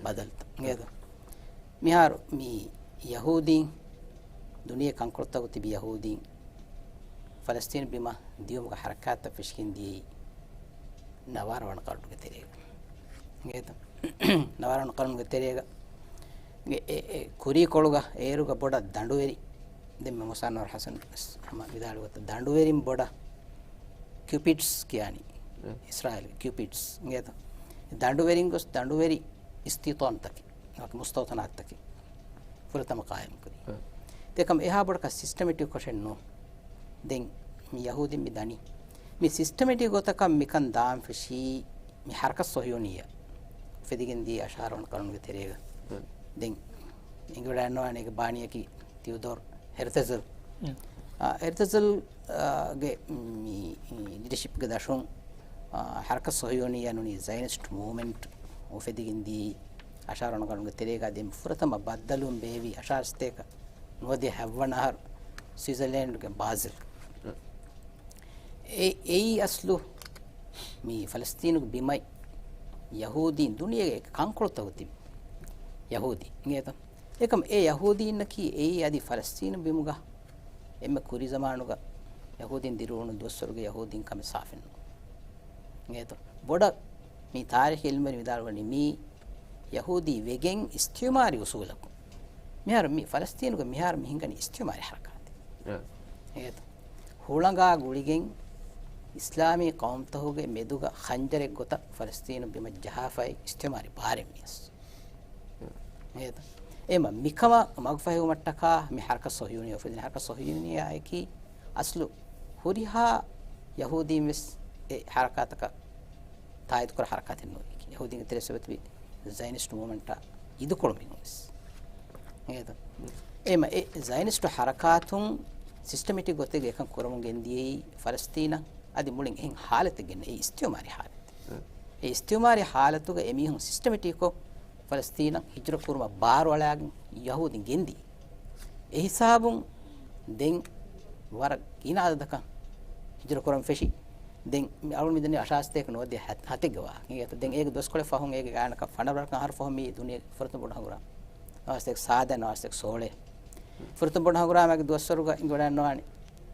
ބަދަލުތައް އިނގޭތަ؟ މިހާރު މި ޔަހޫދީން ދުނިޔެ ކަންކޮޅުތަކު ތިބި ޔަހޫދީން ފަލަސްތީނު ބިމަށް ދިޔުމުގެ ހަރަކާތްތައް ފެށިގެން ދިޔައީ ނަވާރަ ވަނަ ޤަރުނުގެ ތެރޭގަ. އިނގޭތަ؟ ނަވާރަ ވަނަ ޤަރުނުގެ ތެރޭގަ. އެ، އެ، އެ ކުރީކޮޅުގަ އޭރުގަ ބޮޑަށް ދަނޑުވެރި، ދެންމެ މޫސާ އަންވަރު ޙަސަން ވެސް ހަމަ ވިދާޅުވި ގޮތަށް ދަނޑުވެރިން ބޮޑަށް ކިއުޕިޑްސް ކިޔާނީ އެ. އިސްރާއީލް ކިއުޕިޑްސް އިނގޭތަ؟ ދަނޑުވެރިން ގޮސް ދަނޑުވެރި އިސްތިއުޠާންތަކެއް، މުސްތައުޠަނާތްތަކެއް ފުރަތަމަ ޤާއިމްކުރީ. އެ. ދެން އެކަމަށް އެހާ ބޮޑަކަށް ސިސްޓަމެޓިކް ކޮށެއް ނޫން. ދެން މި ޔަހޫދީން މި ދަނީ މި ސިސްޓަމެޓިކް ގޮތަކަށް މިކަން ދާން ފެށީ މި ޙަރަކަތް ޞަހިޔޫނިއްޔާ އުފެދިގެން ދިޔަ އަށާރަ ވަނަ ޤަރުނުގެ ތެރޭގަ. އެ. ދެން އެނގިވަޑައިގަންނަވާނެ އޭގެ ބާނީއަކީ ތިއުދޯރް ހެރްތަޒަލް. އެ. އާ، ހެރްތަޒަލް، އާ، ގެ މި، މި ލީޑަޝިޕްގެ ދަށުން، އާ، ޙަރަކަތް ޞަހިޔޫނިއްޔާ ނޫނީ ޒަޔަނިސްޓް މޫވްމަންޓް އުފެދިގެން ދިޔައީ އަށާރަ ވަނަ ޤަރުނުގެ ތެރޭގަ. ދެން ފުރަތަމަ ބައްދަލުވުން ބޭއްވި އަށާރަ ސަތޭކަ ނުވަދިހަ ހަތްވަނަ އަހަރު ސްވިޒަރލޭންޑްގެ ބާޒިލް. އެ، އެއީ އަސްލު މި ފަލަސްތީނުގެ ބިމަށް ޔަހޫދީން ދުނިޔޭގެ ކަންކޮޅުތަކު ތިބި ޔަހޫދީ އިނގޭތަ؟ އެކަމް އެ ޔަހޫދީންނަކީ އެއީ އަދި ފަލަސްތީނު ބިމުގަ އެންމެ ކުރީ ޒަމާނުގަ ޔަހޫދީން ދިރިއުޅުނު ދުވަސްވަރުގެ ޔަހޫދީން ކަމެއް ސާފެއް ނޫން. އިނގޭތަ؟ ބޮޑަށް މި ތާރީޚީ އިލްމުވެރިން ވިދާޅުވަނީ މީ ޔަހޫދީ ވެގެން އިސްތިޢުމާރީ އުސޫލަކުން. މިހާރު މި ފަލަސްތީނުގެ މިހާރު މި ހިނގަނީ އިސްތިޢުމާރީ ހަރަކާތެއް. އެ. އިނގޭތަ؟ ހުޅަނގާ ގުޅިގެން އިސްލާމީ ޤައުމުތަކުގެ މެދުގަ ޚަންޖަރެއް ގޮތަށް ފަލަސްތީނު ބިމަށް ޖަހާފައި އިސްތިޢުމާރީ ބާރެއް މިއަސް. އެ. އެހެން. އެމަ މިކަމަށް މަގުފަހިވުމަށްޓަކާ މި ޙަރަކަތް ޞަހިޔޫނިއްޔާ އުފެދިން. ޙަރަކަތް ޞަހިޔޫނިއްޔާއަކީ އަސްލު ހުރިހާ ޔަހޫދީން ވެސް އެ ޙަރަކާތަކަށް ތާއީދުކުރާ ޙަރަކާތެއް ނޫން. ޔަހޫދީންގެ ތެރޭ ސަބަބު ޒަޔަނިސްޓް މޫވްމަންޓާ އިދުކޮޅު މީހުން ވެސް. އެހެން. އެމަ އެ ޒަޔަނިސްޓް ޙަރަކާތުން ސިސްޓަމެޓިކް ގޮތެއްގަ އެކަން ކުރަމުން ގެންދިޔައީ ފަލަސްތީނަށް އަދި މުޅިން އެހެން ޙާލަތެއް ގެންނަ އެ އިސްތިޢުމާރީ ޙާލަތެއް. އެ އިސްތިޢުމާރީ ޙާލަތުގަ އެމީހުން ސިސްޓަމެޓިކްކޮށް ފަލަސްތީނަށް ހިޖުރަ ކުރުމަށް ބާރުއަޅާގެން ޔަހޫދީން ގެންދިޔަ. އެ ހިސާބުން ދެން ވަރަށް ގިނަ އަދަދަކަށް ހިޖުރަ ކުރަން ފެށި. ދެން މި އަޅުގަނޑު މިދަނީ އަށާރަ ސަތޭކަ ނުވަދިހަ ހަތެއްގެ ވާހަކަ. އިނގޭތަ؟ ދެން އޭގެ ދުވަސްކޮޅެއް ފަހުން އޭގެ ގާނަކަށް ފަނަރަ ވަރަކަށް އަހަރު ފަހުން މި ދުނިޔޭގެ ފުރަތަމަ ބޮޑު ހަނގުރާމަ. ނަވާރަ ސަތޭކަ ސާދަ، ނަވާރަ ސަތޭކަ ސޯޅަ. ފުރަތަމަ ބޮޑު ހަނގުރާމައިގެ ދުވަސްވަރުގަ އިނގިވަޑައިގަންނަވާނެ.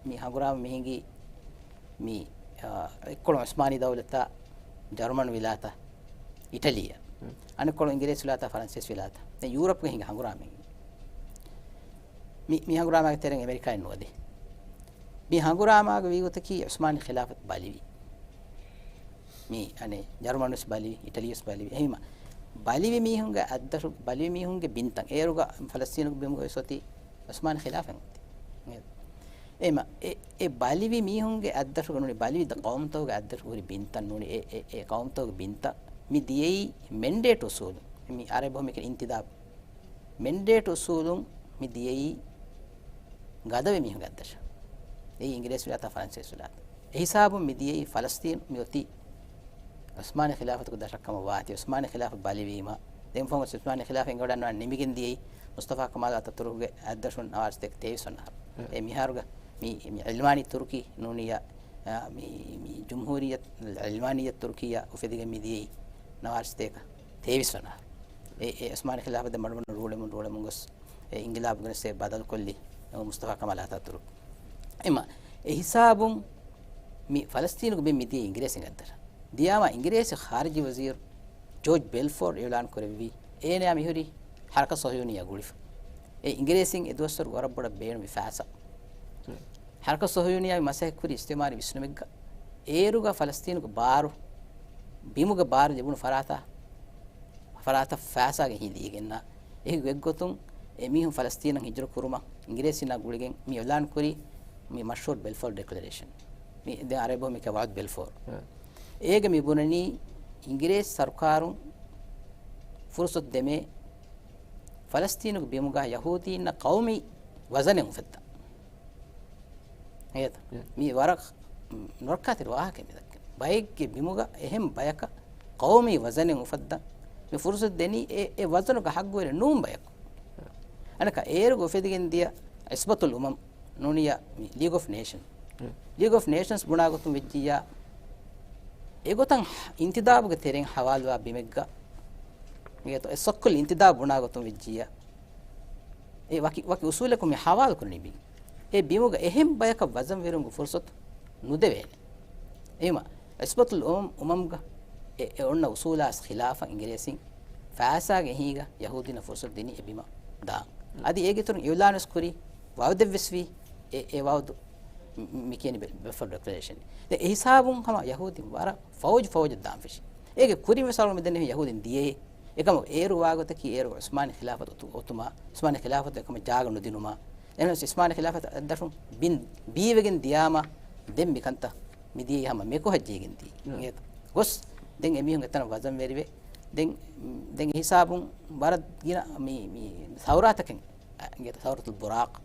މި ހަނގުރާމަ މި ހިނގީ މި، އާ، އެއްކޮޅު ޢުސްމާނީ ދައުލަތާ، ޖަރުމަން ވިލާތާ، އިޓަލީއާ. އަނެއްކޮޅު އިނގިރޭސި ވިލާތާ ފަރަންސޭސި ވިލާތާ. ދެން ޔޫރަޕްގެ ހިނގި ހަނގުރާމައިން. މި، މި ހަނގުރާމާގެ ތެރެއިން އެމެރިކާއެއް ނުވަދެ. މި ހަނގުރާމާގެ ވީގޮތަކީ ޢުސްމާނީ ޚިލާފަތު ބަލިވި. މި އަނެއް ޖަރުމަނުވެސް ބަލިވި، އިޓަލީވެސް ބަލިވި. އެހީމަ ބަލިވި މީހުންގެ އަތްދަށު، ބަލިވި މީހުންގެ ބިންތައް. އޭރުގަ ފަލަސްތީނުގެ ބިމުގަ ވެސް އޮތީ ޢުސްމާނީ ޚިލާފަތް އޮތީ. އެހީމަ އެ، އެ ބަލިވި މީހުންގެ އަތްދަށުގަ ނޫނީ، ބަލިވި ޤައުމުތަކުގެ އަތްދަށު ހުރި ބިންތައް ނޫނީ، އެ، އެ، އެ ޤައުމުތަކުގެ ބިންތައް މި ދިޔައީ މެންޑޭޓް އުސޫލުން. މި އަރަބި ބަހުން މި ކިޔަނީ އިންތިދާބު. މެންޑޭޓް އުސޫލުން މި ދިޔައީ ގަދަވި މީހުންގެ އަތްދަށަށް. އެއީ އިނގިރޭސި ވިލާތާ ފަރަންސޭސި ވިލާތާ. އެ ހިސާބުން މި ދިޔައީ ފަލަސްތީނު މި އޮތީ ޢުސްމާނީ ޚިލާފަތުގެ ދަށަށް ކަމަށް ވާތީ، ޢުސްމާނީ ޚިލާފަތު ބަލިވީމަ، ދެން ފަހުން ޢުސްމާނީ ޚިލާފަތު އެނގިވަޑައިގަންނަވާ ނިމިގެން ދިޔައީ މުޞްޠަފާ ކަމާލް އަތާތުރުކްގެ އަތްދަށުން ނަވާރަ ސަތޭކަ ތޭވީސް ވަނަ އަހަރު. އެ މިހާރުގަ މި، މި ޢިލްމާނީ ތުރުކީ ނޫނިއްޔާ، އާ، މި، މި ޖުމްހޫރިއްޔަތު ޢިލްމާނިއްޔަތު ތުރުކިއްޔާ އުފެދިގެން މި ދިޔައީ ނަވާރަ ސަތޭކަ ތޭވީސް ވަނަ އަހަރު. އެ، އެ ޢުސްމާނީ ޚިލާފަތު ދެން މަޑުމަޑުން ރޫޅެމުން، ރޫޅެމުން ގޮސް، އެ އިންގިލާބު ގެނެސް އެ ބަދަލުކޮށްލީ މުޞްޠަފާ ކަމާލް އަތާތުރުކް. އެމަ، އެ ހިސާބުން މި ފަލަސްތީނުގެ ބިން މި ދިޔައީ އިނގިރޭސިން އަތްދަށަށް. ދިޔާމަ އިނގިރޭސި ޚާރިޖީ ވަޒީރު ޖޯޖް ބެލްފޯރް އިޢުލާން ކުރެއްވީ، އޭނަޔާ މިހުރީ ޙަރަކާތް ޞަހްޔޫނިއްޔާ ގުޅިފަ. އެ އިނގިރޭސިން އެ ދުވަސްވަރު ވަރަށް ބޮޑަށް ބޭނުމި ފައިސާ. ޙަރަކާތް ޞަހްޔޫނިއްޔާ މަސައްކަތް ކުރި އިސްތިޢުމާރީ ވިސްނުމެއްގަ އޭރުގަ ފަލަސްތީނުގެ ބާރު، ބިމުގެ ބާރު ލިބުނު ފަރާތާ، ފަރާތަށް ފައިސާގެ ހިލީގެންނާ. އެހި އެއްގޮތުން އެމީހުން ފަލަސްތީނަށް ހިޖުރަ ކުރުމަށް އިނގިރޭސިންނާ ގުޅިގެން މި އިޢުލާން ކުރީ މި މަޝްހޫރު ބެލްފޯރް ޑިކްލަރޭޝަން. މި ދެން އަރަބި ބަހުން މި ކިޔާ ވަޢުދު ބެލްފޯރް. އޭގަ މި ބުނަނީ އިނގިރޭސި ސަރުކާރުން ފުރުސަތު ދެމޭ ފަލަސްތީނުގެ ބިމުގަ ޔަހޫދީންނަށް ޤައުމީ ވަޒަނެއް އުފައްދާ. އެއީތަ؟ މީ ވަރަށް ނުރައްކާތެރި ވާހަކައެއް މި ދައްކަނީ. ބައެއްގެ ބިމުގަ އެހެން ބަޔަކަށް ޤައުމީ ވަޒަނެއް އުފައްދަން މި ފުރުސަތު ދެނީ އެ، އެ ވަޒަނުގަ ޙައްޤުވެރި ނޫން ބަޔަކު. އަނެކާ އޭރުގަ އުފެދިގެން ދިޔަ ޢިޞްބަތުލް އުމަމް ނޫނިއްޔާ މި ލީގް އޮފް ނޭޝަން. ލީގް އޮފް ނޭޝަންސް ބުނާ ގޮތުން ވެއްޖިއްޔާ، އެގޮތަށް އިންތިދާބުގެ ތެރެއިން ޙަވާލުވާ ބިމެއްގަ، އެ އެއް ސޮއްކުލް އިންތިދާބު ބުނާ ގޮތުން ވެއްޖިއްޔާ، އެ ވަކި، ވަކި އުސޫލަކުން މި ޙަވާލު ކުރަނީ ބިން. އެ ބިމުގަ އެހެން ބަޔަކަށް ވަޒަންވެރިވުމުގެ ފުރުސަތު ނުދެވޭނެ. އެހިމަ، ޢިޞްބަތުލް އުމަމް، އުމަމްގަ އެ، އެ އޮންނަ އުސޫލާސް ޚިލާފަށް އިނގިރޭސިން ފައިސާގެ އެހީގަ ޔަހޫދީންނަށް ފުރުސަތު ދިނީ އެ ބިމަށް ދާން. އަދި އޭގެ އިތުރުން އިޢުލާނުވެސް ކުރީ، ވަޢުދެއްވެސް ވީ، އެ، އެ ވަޢުދު މި، މި ކިޔަނީ ބެ، ބެލްފޯރް ޑިކްލަރޭޝަން. ދެން އެ ހިސާބުން ހަމަ ޔަހޫދީން ވަރަށް ފައުޖު ފައުޖަށް ދާން ފެށި. އޭގެ ކުރިން ވެސް އަޅުގަނޑު މި ދެންނެވި ޔަހޫދީން ދިޔައީ. އެކަމަކު އޭރު ވާގޮތަކީ އޭރު ޢުސްމާނީ ޚިލާފަތު އޮތު، އޮތުމާ، ޢުސްމާނީ ޚިލާފަތު އެކަމަށް ޖާގަ ނުދިނުމާ. އެހެނަސް ޢުސްމާނީ ޚިލާފަތު އަތްދަށުން ބިން ބީވެގެން ދިޔާމަ، ދެން މިކަންތައް މި ދިޔައީ ހަމަ މެކު ހައްޖީގެން ދިޔަ. އެ. ގޮސް ދެން އެމީހުން އެތަނަށް ވަޒަންވެރިވެ، ދެން، ދެން އެ ހިސާބުން ވަރަށް ގިނަ މި، މި ސައުރާތަކެއް، އެނގޭތަ، ސައުރަތުލް ބުރާޤް.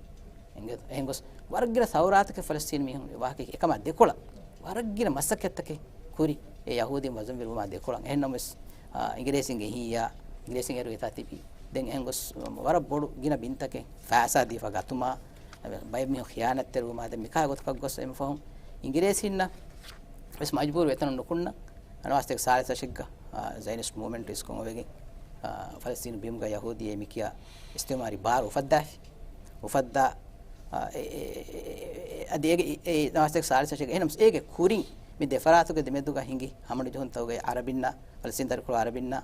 އެނގޭތަ، އެހެން ގޮސް ވަރަށް ގިނަ ސައުރާތަކެއް ފަލަސްތީން މީހުން ވާހަކަ އެކަމާ ދެކޮޅަށް ވަރަށް ގިނަ މަސައްކަތްތަކެއް ކުރި އެ ޔަހޫދީން ވަޒަންވެރިވުމާ ދެކޮޅަށް. އެހެންނަމަވެސް، އާ، އިނގިރޭސިންގެ އެހީއާ، އިނގިރޭސިން އޭރު އެތާ ތިބި. ދެން އެހެން ގޮސް ވަރަށް ބޮޑު ގިނަ ބިންތަކެއް ފައިސާ ދީފަ ގަތުމާ، ބައެއް މީހުން ޚިޔާނަތްތެރިވުމާ، ދެން މިކާ ގޮތަކަށް ގޮސް އެމަ ފަހުން އިނގިރޭސީންނަށް ވެސް މަޖުބޫރު އެތަނުން ނުކުންނަ. ނަވާރަ ސަތޭކަ ސާޅީސް އަށެއްގަ، އާ، ޒައިނިސްޓް މޫވްމެންޓް އިސްކޮށް އޮވެގެން، އާ، ފަލަސްތީނު ބިމުގަ ޔަހޫދީ އެ މި ކިޔާ އިސްތިޢުމާރީ ބާރު އުފައްދާފި. އުފައްދާ، އާ، އެ، އެ، އެ، އެ، އެ، އަދި އޭގެ، އެ، އެ، ނަވާރަ ސަތޭކަ ސާޅީސް އަށެއްގަ. އެހެނަސް އޭގެ ކުރިން މި ދެ ފަރާތުގެ ދެމެދުގަ ހިނގި ހަމަނުޖެހުންތަކުގެ އަރަބިންނާ، ފަލަސްތީން ދަރިކޮޅު އަރަބިންނާ،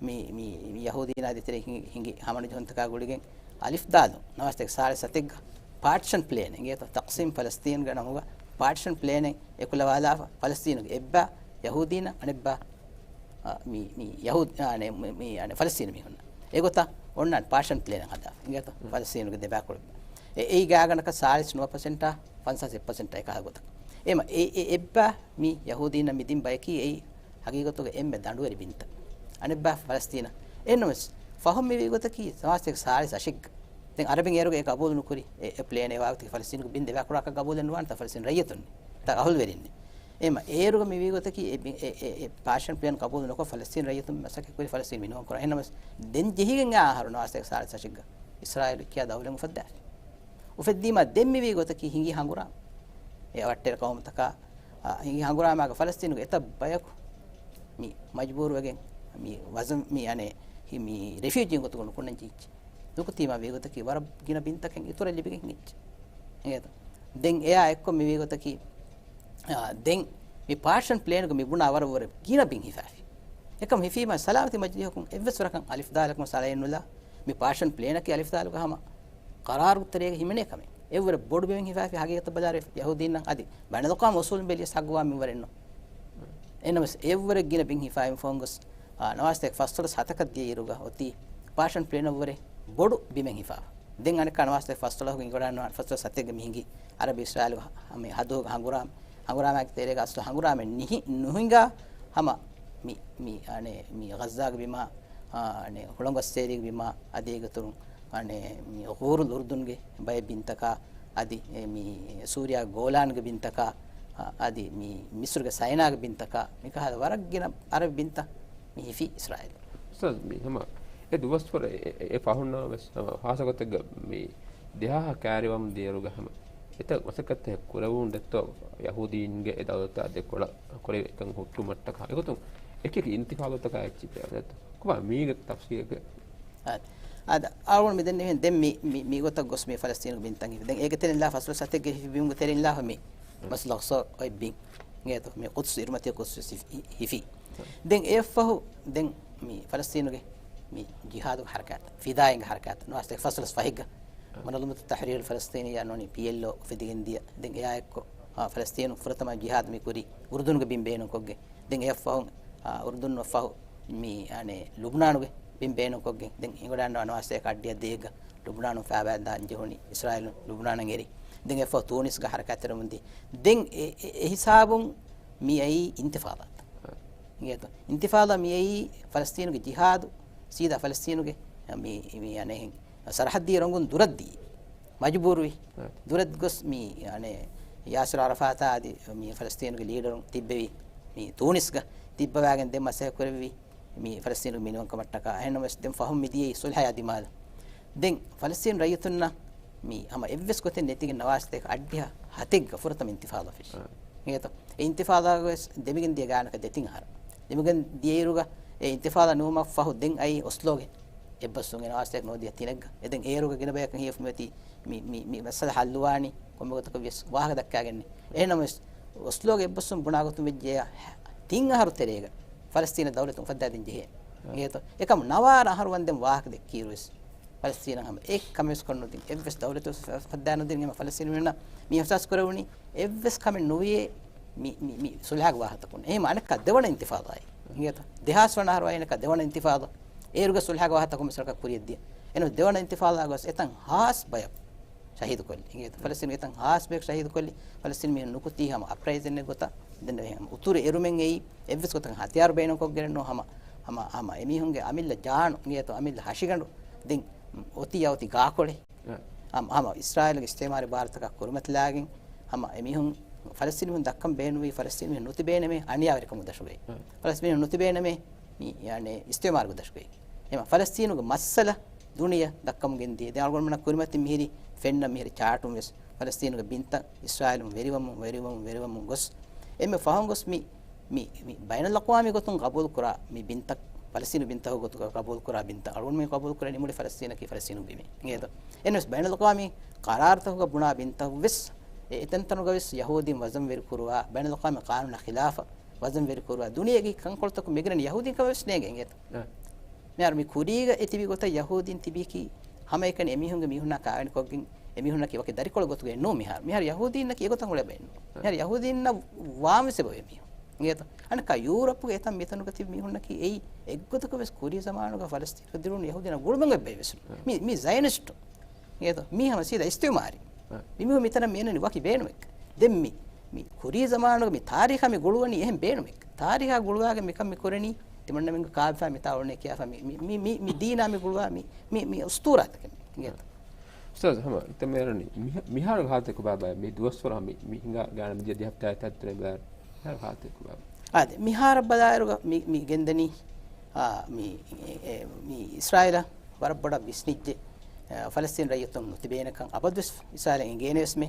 މި، މި، މި ޔަހޫދީންނާ ދޭތެރޭ ހިނގި، ހިނގި ހަމަނުޖެހުންތަކާ ގުޅިގެން، އަލިފް ދާލު، ނަވާރަ ސަތޭކަ ސާޅީސް އަށެއްގަ ޕާޓިޝަން ޕްލޭނެއް، އެނގޭތަ، ތަޤްސީމް ފަލަސްތީންގެ ނަމުގަ ޕާޓިޝަން ޕްލޭނެއް އެކުލަވާލާފަ، ފަލަސްތީނުގެ އެއްބަ ޔަހޫދީންނަށް، އަނެއްބަ، އާ، މި، މި ޔަހޫދް، އާ، އަނެ، މި، މި، އަނެ، ފަލަސްތީނު މީހުންނަށް. އެގޮތަށް އޮންނާނެ ޕާޓިޝަން ޕްލޭނެއް ހަދާފަ. އެނގޭތަ، ފަލަސްތީނުގެ ދެބައިކުޅަ. އެ، އެއީ ގާގަނޑަކަށް ސާޅީސް ނުވަ ޕަސެންޓާ، ފަންސާސް އެއް ޕަސެންޓާ އެކާ ގޮތަކަށް. އެމަ، އެ، އެ އެއްބަ މި ޔަހޫދީންނަށް މި ދިން ބަޔަކީ އެއީ ހަގީގަތުގަ އެންމެ ދަނޑުވެރި ބިންތައް. އަނެއްބަ ފަލަސްތީނަށް. އެހެންނަމަވެސް، ފަހުން މިވީ ގޮތަކީ، ނަވާރަ ސަތޭކަ ސާޅީސް އަށެއްގަ. ދެން އަރަބިން އޭރުގަ އެ ގަބޫލު ނުކުރި، އެ، އެ ޕްލޭން އެ ވާގޮތަކީ ފަލަސްތީނުގެ ބިން ދެބައިކުޅާކަށް ގަބޫލެއް ނުވާނެތާ ފަލަސްތީން ރައްޔިތުން. ތާ އަހުލުވެރިން. އެމަ އޭރުގަ މިވީ ގޮތަކީ، އެ ބި، އެ، އެ، އެ ޕާޓިޝަން ޕްލޭން ގަބޫލު ނުކޮށް ފަލަސްތީން ރައްޔިތުން މަސައްކަތް ކުރި ފަލަސްތީން މީހުން ކުރާ. އެހެންނަމަވެސް، ދެން ޖެހިގެން އާ އަހަރު ނަވާރަ ސަތޭކަ ސާޅީސް އަށެއްގަ އިސްރާއީލު ކިޔާ ދައުލަތް އުފައްދާފި. އުފެއްދީމާ ދެން މިވީ ގޮތަކީ ހިނގި ހަނގުރާމަ. އެ އަވަށްޓެރި ޤައުމުތަކާ، އާ، ހިނގި ހަނގުރާމާގަ ފަލަސްތީނުގެ އެތައް ބަޔަކު މި މަޖުބޫރުވެގެން މި ވަޒަން މި އަނެއް ހި-، މި ރެފިއުޖީން ގޮތުގަ ނުކުންނަން ޖެހިއްޖެ. ނުކުތީމާ ވީގޮތަކީ ވަރަށް ގިނަ ބިންތަކެއް އިތުރަށް ލިބިގެން ހިނގިއްޖެ. އެނގޭތަ؟ ދެން އެއާ އެއްކޮށް މި ވީގޮތަކީ، އާ، ދެން މި ޕާޓިޝަން ޕްލޭންގަ މި ބުނާ ވަރަށް ވަރަށް ގިނަ ބިން ހިފާފި. އެކަމް ހިފީމަ ސަލާމަތީ މަޖިލީހަކުން އެއްވެސް ވަރަކަށް އަލިފް ދާލަކުން ސަޅައެއް ނުލާ، މި ޕާޝަން ޕްލޭނަކީ އަލިފް ދާލުގަ ހަމަ ޤަރާރު ތެރޭގަ ހިމެނޭ ކަމެއް. އެއްވަރަށް ބޮޑު ބިމެއް ހިފާފި ހަގީގަތަށް ބަލާރެ ޔަހޫދީންނަށް އަދި ބައިނަލްއަޤްވާމް އުޞޫލުން ބެލިޔަސް ހައްގުވާ މިންވަރެއްނު. އެހެންނަމަވެސް އެއްވަރެއް ގިނަ ބިން ހިފާއިން ފަހުން ގޮސް، އާ، ނަވާސްތޭކަ ފަސްދޮޅަސް ހަތަކަށް ދިޔައިރުގަ އޮތީ ޕާޝަން ޕްލޭނަށްވުރެ ބޮޑު ބިމެއް ހިފާފަ. ދެން އަނެއްކާ ނަވާސްތޭކަ ފަސްދޮޅަހުގެ އިނގިވަޑާން ފަސްދޮޅަސް ހަތެއްގެ މި ހިނގި އަރަބި އިސްރާއީލު ހަ-، މި ހަދޫގެ ހަނގުރާމަ، ހަނގުރާމައިގެ ތެރޭގަ އަސްލު ހަނގުރާމައެއް ނިހި-، ނުހިނގާ ހަމަ މި، މި، އަނެ، މި ޣައްޒާގެ ބިމާ، އާ، އަނެ، ހުޅަނގު އައްސޭރީގެ ބިމާ، އަދި އޭގެ އިތުރުން، އަނެ، މި ޣޫރުލް އުރްދުންގެ ބައެއް ބިންތަކާ، އަދި، އެ، މި ސޫރިޔާ ގޯލާންގެ ބިންތަކާ، އާ، އަދި މި މިސްރުގެ ސައިނާގެ ބިންތަކާ، މިކަހަލަ ވަރަށް ގިނަ އަރަބި ބިންތައް މި ހިފީ އިސްރާއީލު. އުސްތާޛް، މި ހަމަ އެ ދުވަސްވަރު އެ، އެ، އެ ފަހުންނާ ވެސް ހަމަ ހާއްސަ ގޮތެއްގަ މި ދެހާހަ ކައިރިވަމުން ދިޔައިރުގަ ހަމަ އެތައް މަސައްކަތްތަކެއް ކުރެވުނު ދެއްތޯ ޔަހޫދީންގެ އެ ދައުލަތާ ދެކޮޅަށް ކުރެވި އެކަން ހުއްޓުމަށްޓަކާ. އެގޮތުން އެކި އެކި އިންތިފާލުތަކާ އެއްޗެއް ދެއްތޯ؟ ކޮބާ މީގެ ތަފްސީލެއް؟ އާދެ. އާދެ. އަޅުގަނޑު މި ދެންނެވިހެން ދެން މި، މި، މި ގޮތަށް ގޮސް މި ފަލަސްތީނުގެ ބިންތައް ހިފި. ދެން އޭގެ ތެރެއިން ލާފަ ފަސްދޮޅަސް ހަތެއްގެ ހިފި ބިމުގެ ތެރެއިން ލާފަ މި މަސްޖިދުލް އަޤްޞާ އޮތް ބިން. އިނގޭތޯ؟ މި ޤުދްސު، އިރުމަތީ ޤުދްސު ހިފި، ހިފި. ދެން އެއަށްފަހު ދެން މި ފަލަސްތީނުގެ މި ޖިހާދުގެ ހަރަކާތް، ފިދާއީންގެ ހަރަކާތް ނުވަސްތޭކަ ފަސްދޮޅަސް ފަހެއްގަ މުނައްޒަމަތު ތަޙްރީރުލް ފަލަސްތީނިއްޔާ ނޫނީ ޕީއެލްއޯ އުފެދިގެން ދިޔަ. ދެން އެއާއެއްކޮށް، އާ، ފަލަސްތީނު ފުރަތަމަ ޖިހާދު މި ކުރީ އުރުދުނުގެ ބިން ބޭނުންކޮށްގެން. ދެން އެއަށްފަހު، އާ، އުރުދުން އަށްފަހު މި، އަނެ، ލުބްނާނުގެ ބިން ބޭނުންކޮށްގެން. ދެން ހިނގަޑާން ނަވާސްތޭކަ އަށްޑިހަ ދޭއްގަ ލުބްނާނު ފައިބާ ދާން ޖެހުނީ އިސްރާއީލުން ލުބްނާނަށް އެރި. ދެން އެއަށްފަހު ތޫނިސްގަ ހަރަކާތްތެރިވަމުންދީ. ދެން އެ، އެ، އެ ހިސާބުން މި އައީ އިންތިފާލާތައް. އިނގޭތޯ؟ އިންތިފާލާ މި އައީ ފަލަސްތީނުގެ ޖިހާދު، ސީދާ ފަލަސްތީނުގެ މި، މި އަނެއް ސަރަހައްދީ ރޮނގުން ދުރަށްދީ. މަޖުބޫރުވި. ދުރަށް ގޮސް މި، އަނެއް، ޔާސިރު އަރަފާތާ އަދި މި ފަލަސްތީނުގެ ލީޑަރުން ތިއްބެވި މި ތޫނިސްގަ ތިއްބަވާގެން ދެން މަސައްކަތް ކުރެއްވި މި ފަލަސްތީނުގެ މިނިވަންކަމަށްޓަކާ. އެހެންނަމަވެސް ދެން ފަހުން މިދިޔައީ ސުލްހައާ ދިމާލަށް. ދެން ފަލަސްތީނު ރައްޔިތުންނަށް މި ހަމަ އެއްވެސް ގޮތެއް ނެތިގެން ނަވާސްތޭކަ އަށްޑިހަ ހަތެއްގަ ފުރަތަމަ އިންތިފާލާ ފެށި. އިނގޭތޯ؟ އެ އިންތިފާލާގަ ވެސް ދެމިގެން ދިޔަ ގާނަކަށް ދެތިން އަހަރު. ދެމިގެން ދިޔައިރުގަ އެ އިންތިފާލާ ނުވުމަށް ފަހު ދެން އައީ އޮސްލޯގެ އެއްބަސްވުން ނަވާސްތޭކަ ނުވަދިހަ ތިނެއްގަ. އެ ދެން އޭރުގަ ގިނަ ބަޔަކަށް ހިޔަފުމި އޮތީ މި، މި، މި މައްސަލަ ހައްލުވާނީ ކޮންމެ ގޮތަކަށް ވިޔަސް ވާހަކަ ދައްކާގެން. އެހެންނަމަވެސް އޮސްލޯގެ އެއްބަސްވުން ބުނާ ގޮތުން ވެއްޖެޔާ ތިން އަހަރު ތެރޭގަ ފަލަސްތީނަށް ދައުލަތު އުފައްދާދޭން ޖެހޭ. އިނގޭތޯ؟ އެކަމު ނަވާރަ އަހަރު ވަންދެން ވާހަކަ ދެއްކިއިރުވެސް ފަލަސްތީނަށް ހަމަ އެއް ކަމެއް ކޮށްނުދިން، އެއްވެސް ދައުލަތެއް އުފައްދާ ނުދިން. ހަމަ ފަލަސްތީނުންނަށް މި އިހްސާސް ކުރެވުނީ އެއްވެސް ކަމެއް ނުވިޔޭ މި، މި، މި ސުލްހާގެ ވާހަކަތަކުން. އެހެން އަނެއްކާ ދެވަނަ އިންތިފާލާއި. އިނގޭތޯ؟ ދެހާސް ވަނަ އަހަރު އައި އަނެއްކާ ދެވަނަ އިންތިފާލާ. އޭރުގެ ސުލްހާގެ ވާހަކަތަކުން މިސަރަކަށް ކުރިޔަށް ދިޔަ. އެނޫ ދެވަނަ އިންތިފާލާ ގޮސް އެތަން ހާސް ބަޔަކު ޝަހީދު ކޮށްލި. އިނގޭތޯ؟ ފަލަސްތީނުގެ އެތަން ހާސް ބަޔަކު ޝަހީދު ކޮށްލި. ފަލަސްތީނު މީހުން ނުކުތީ ހަމަ އަޕްރައިޒިންއެއް ގޮތަށް. ދެން އެހެން އުތުރު އެރުމެއް އެއީ އެއްވެސް ގޮތަކަށް ހަތިޔާރު ބޭނުންކޮށްގެންނު ހަމަ، ހަމަ، ހަމަ އެމީހުންގެ އަމިއްލަ ޖާނު، އިނގޭތޯ، އަމިއްލަ ހަށިގަނޑު ދެން އޮތީ އައި އޮތީ ގާކޮޅެއް. ހަމަ، ހަމަ އިސްރާއީލުގެ އިސްތިއުމާރީ ބާރުތަކާ ކުރިމަތިލާގެން ހަމަ އެމީހުން ފަލަސްތީނު މީހުން ދައްކަން ބޭނުންވީ ފަލަސްތީނު މީހުން ނުތިބޭނަމޭ އަނިޔާވެރިކަމުގެ ދަށުގައި. ފަލަސްތީނު މީހުން ނުތިބޭނަމޭ މި، ޔާނެ، އިސްތިއުމާރުގެ ދަށުގައި. އެމަ ފަލަސްތީނުގެ މައްސަލަ ދުނިޔެ ދައްކަމުގެން ދިޔަ. ދެން އަޅުގަނޑުމެންނަށް ކުރިމަތިން މިހިރީ ފެންނަ މިހިރީ ޗާޓުން ވެސް ފަލަސްތީނުގެ ބިންތައް އިސްރާއީލުން ވެރިވަމުން، ވެރިވަމުން، ވެރިވަމުން ގޮސް އެންމެ ފަހުން ގޮސް މި، މި، މި ބައިނަލްއަޤްވާމީ ގޮތުން ގަބޫލުކުރާ މި ބިންތައް، ފަލަސްތީނު ބިންތަކުގެ ގޮތުގަ ގަބޫލުކުރާ ބިންތައް، އަޅުގަނޑުމެން ގަބޫލުކުރަނީ މުޅި ފަލަސްތީނަކީ ފަލަސްތީނު ބިމޭ. އިނގޭތޯ؟ އެންވެސް ބައިނަލްއަޤްވާމީ ޤަރާރުތަކުގަ ބުނާ ބިންތައް ވެސް އެ އެތަންތަނުގަ ވެސް ޔަހޫދީން ވަޒަންވެރި ކުރުވާ، ބައިނަލްއަޤްވާމީ ޤާނޫނާ ޚިލާފަށް ވަޒަންވެރި ކުރުވާ، ދުނިޔޭގެ ކަންކޮޅުތަކުން މިގަނެން ޔަހޫދީން ކަމެއް ވެސް ނޭނގެ އިނގޭތޯ؟ އެ. މިހާރު މި ކުރީގަ އެ ތިބި ގޮތަށް ޔަހޫދީން ތިބީކީ ހަމަ އެކަނި އެމީހުންގެ މީހުންނާ ކާވެނިކޮށްގެން އެމީހުންނަކީ ވަކި ދަރިކޮޅު ގޮތުގައި ނޫން މިހާރު. މިހާރު ޔަހޫދީންނަކީ އެގޮތަށް އުޅޭ ބައެއް ނޫން. އެ. މިހާރު ޔަހޫދީންނަށް ވާން ވެސް އެބައޮތް މީހުން. އިނގޭތޯ؟ އަނެއްކާ ޔޫރަޕުގެ އެތައް މިތަނުގަ ތިބި މީހުންނަކީ އެއީ އެއްގޮތަކަށް ވެސް ކުރީ ޒަމާނުގަ ފަލަސްތީނުގަ ދިރުނު ޔަހޫދީންނަށް ގުޅުމެއް އެއްބައި ވެސް ނޫން. އެ. މި، މި ޒަޔަނިސްޓު. އިނގޭތޯ؟ މީ ހަމަ ސީދާ އިސްތިއުމާރީ. އެ. މި މީހުން މިތަނަށް މި އެންނަނީ ވަކި ބޭނުމެއް. ދެން މި، މި ކުރީ ޒަމާނުގަ މި ތާރީޚާ މި ގުޅުވަނީ އެހެން ބޭނުމެއް. ތާރީޚާ ގުޅުވާގެން މިކަން މި ކުރަނީ ތިމަންނަމެންގެ ކާބިފާ މިތާ އުޅުނޭ ކިޔާފަ މި، މި، މި، މި، މި ދީނާ މި ގުޅުވާ މި، މި، މި އުސްތޫރާތަކެއް މި. އިނގޭތޯ؟ އުސްތާޒް، ހަމަ އެތައް މޭރަނީ މިހާ-، މިހާރު ހާލަތެއް ކޮބާ ބާ؟ މި ދުވަސްވަރު ހަމަ މި، މި ހިނގާ ގާނަ މިދިޔަ ދިހަ ހަފްތާ އެތައް ތެރޭ ބާ މިހާރު ހާލަތެއް ކޮބާ؟ އާދެ، މިހާރަށް ބަލާއިރުގަ މި، މި ގެންދަނީ، އާ، މި، އެ، އެ، މި އިސްރާއީލަށް ވަރަށް ބޮޑަށް ވިސްނިއްޖެ، އަ، ފަލަސްތީން ރައްޔިތުން ނުތިބޭނެކަން އަބަދުވެސް އިސްރާއީލަށް އެނގޭނެވެސްމެ،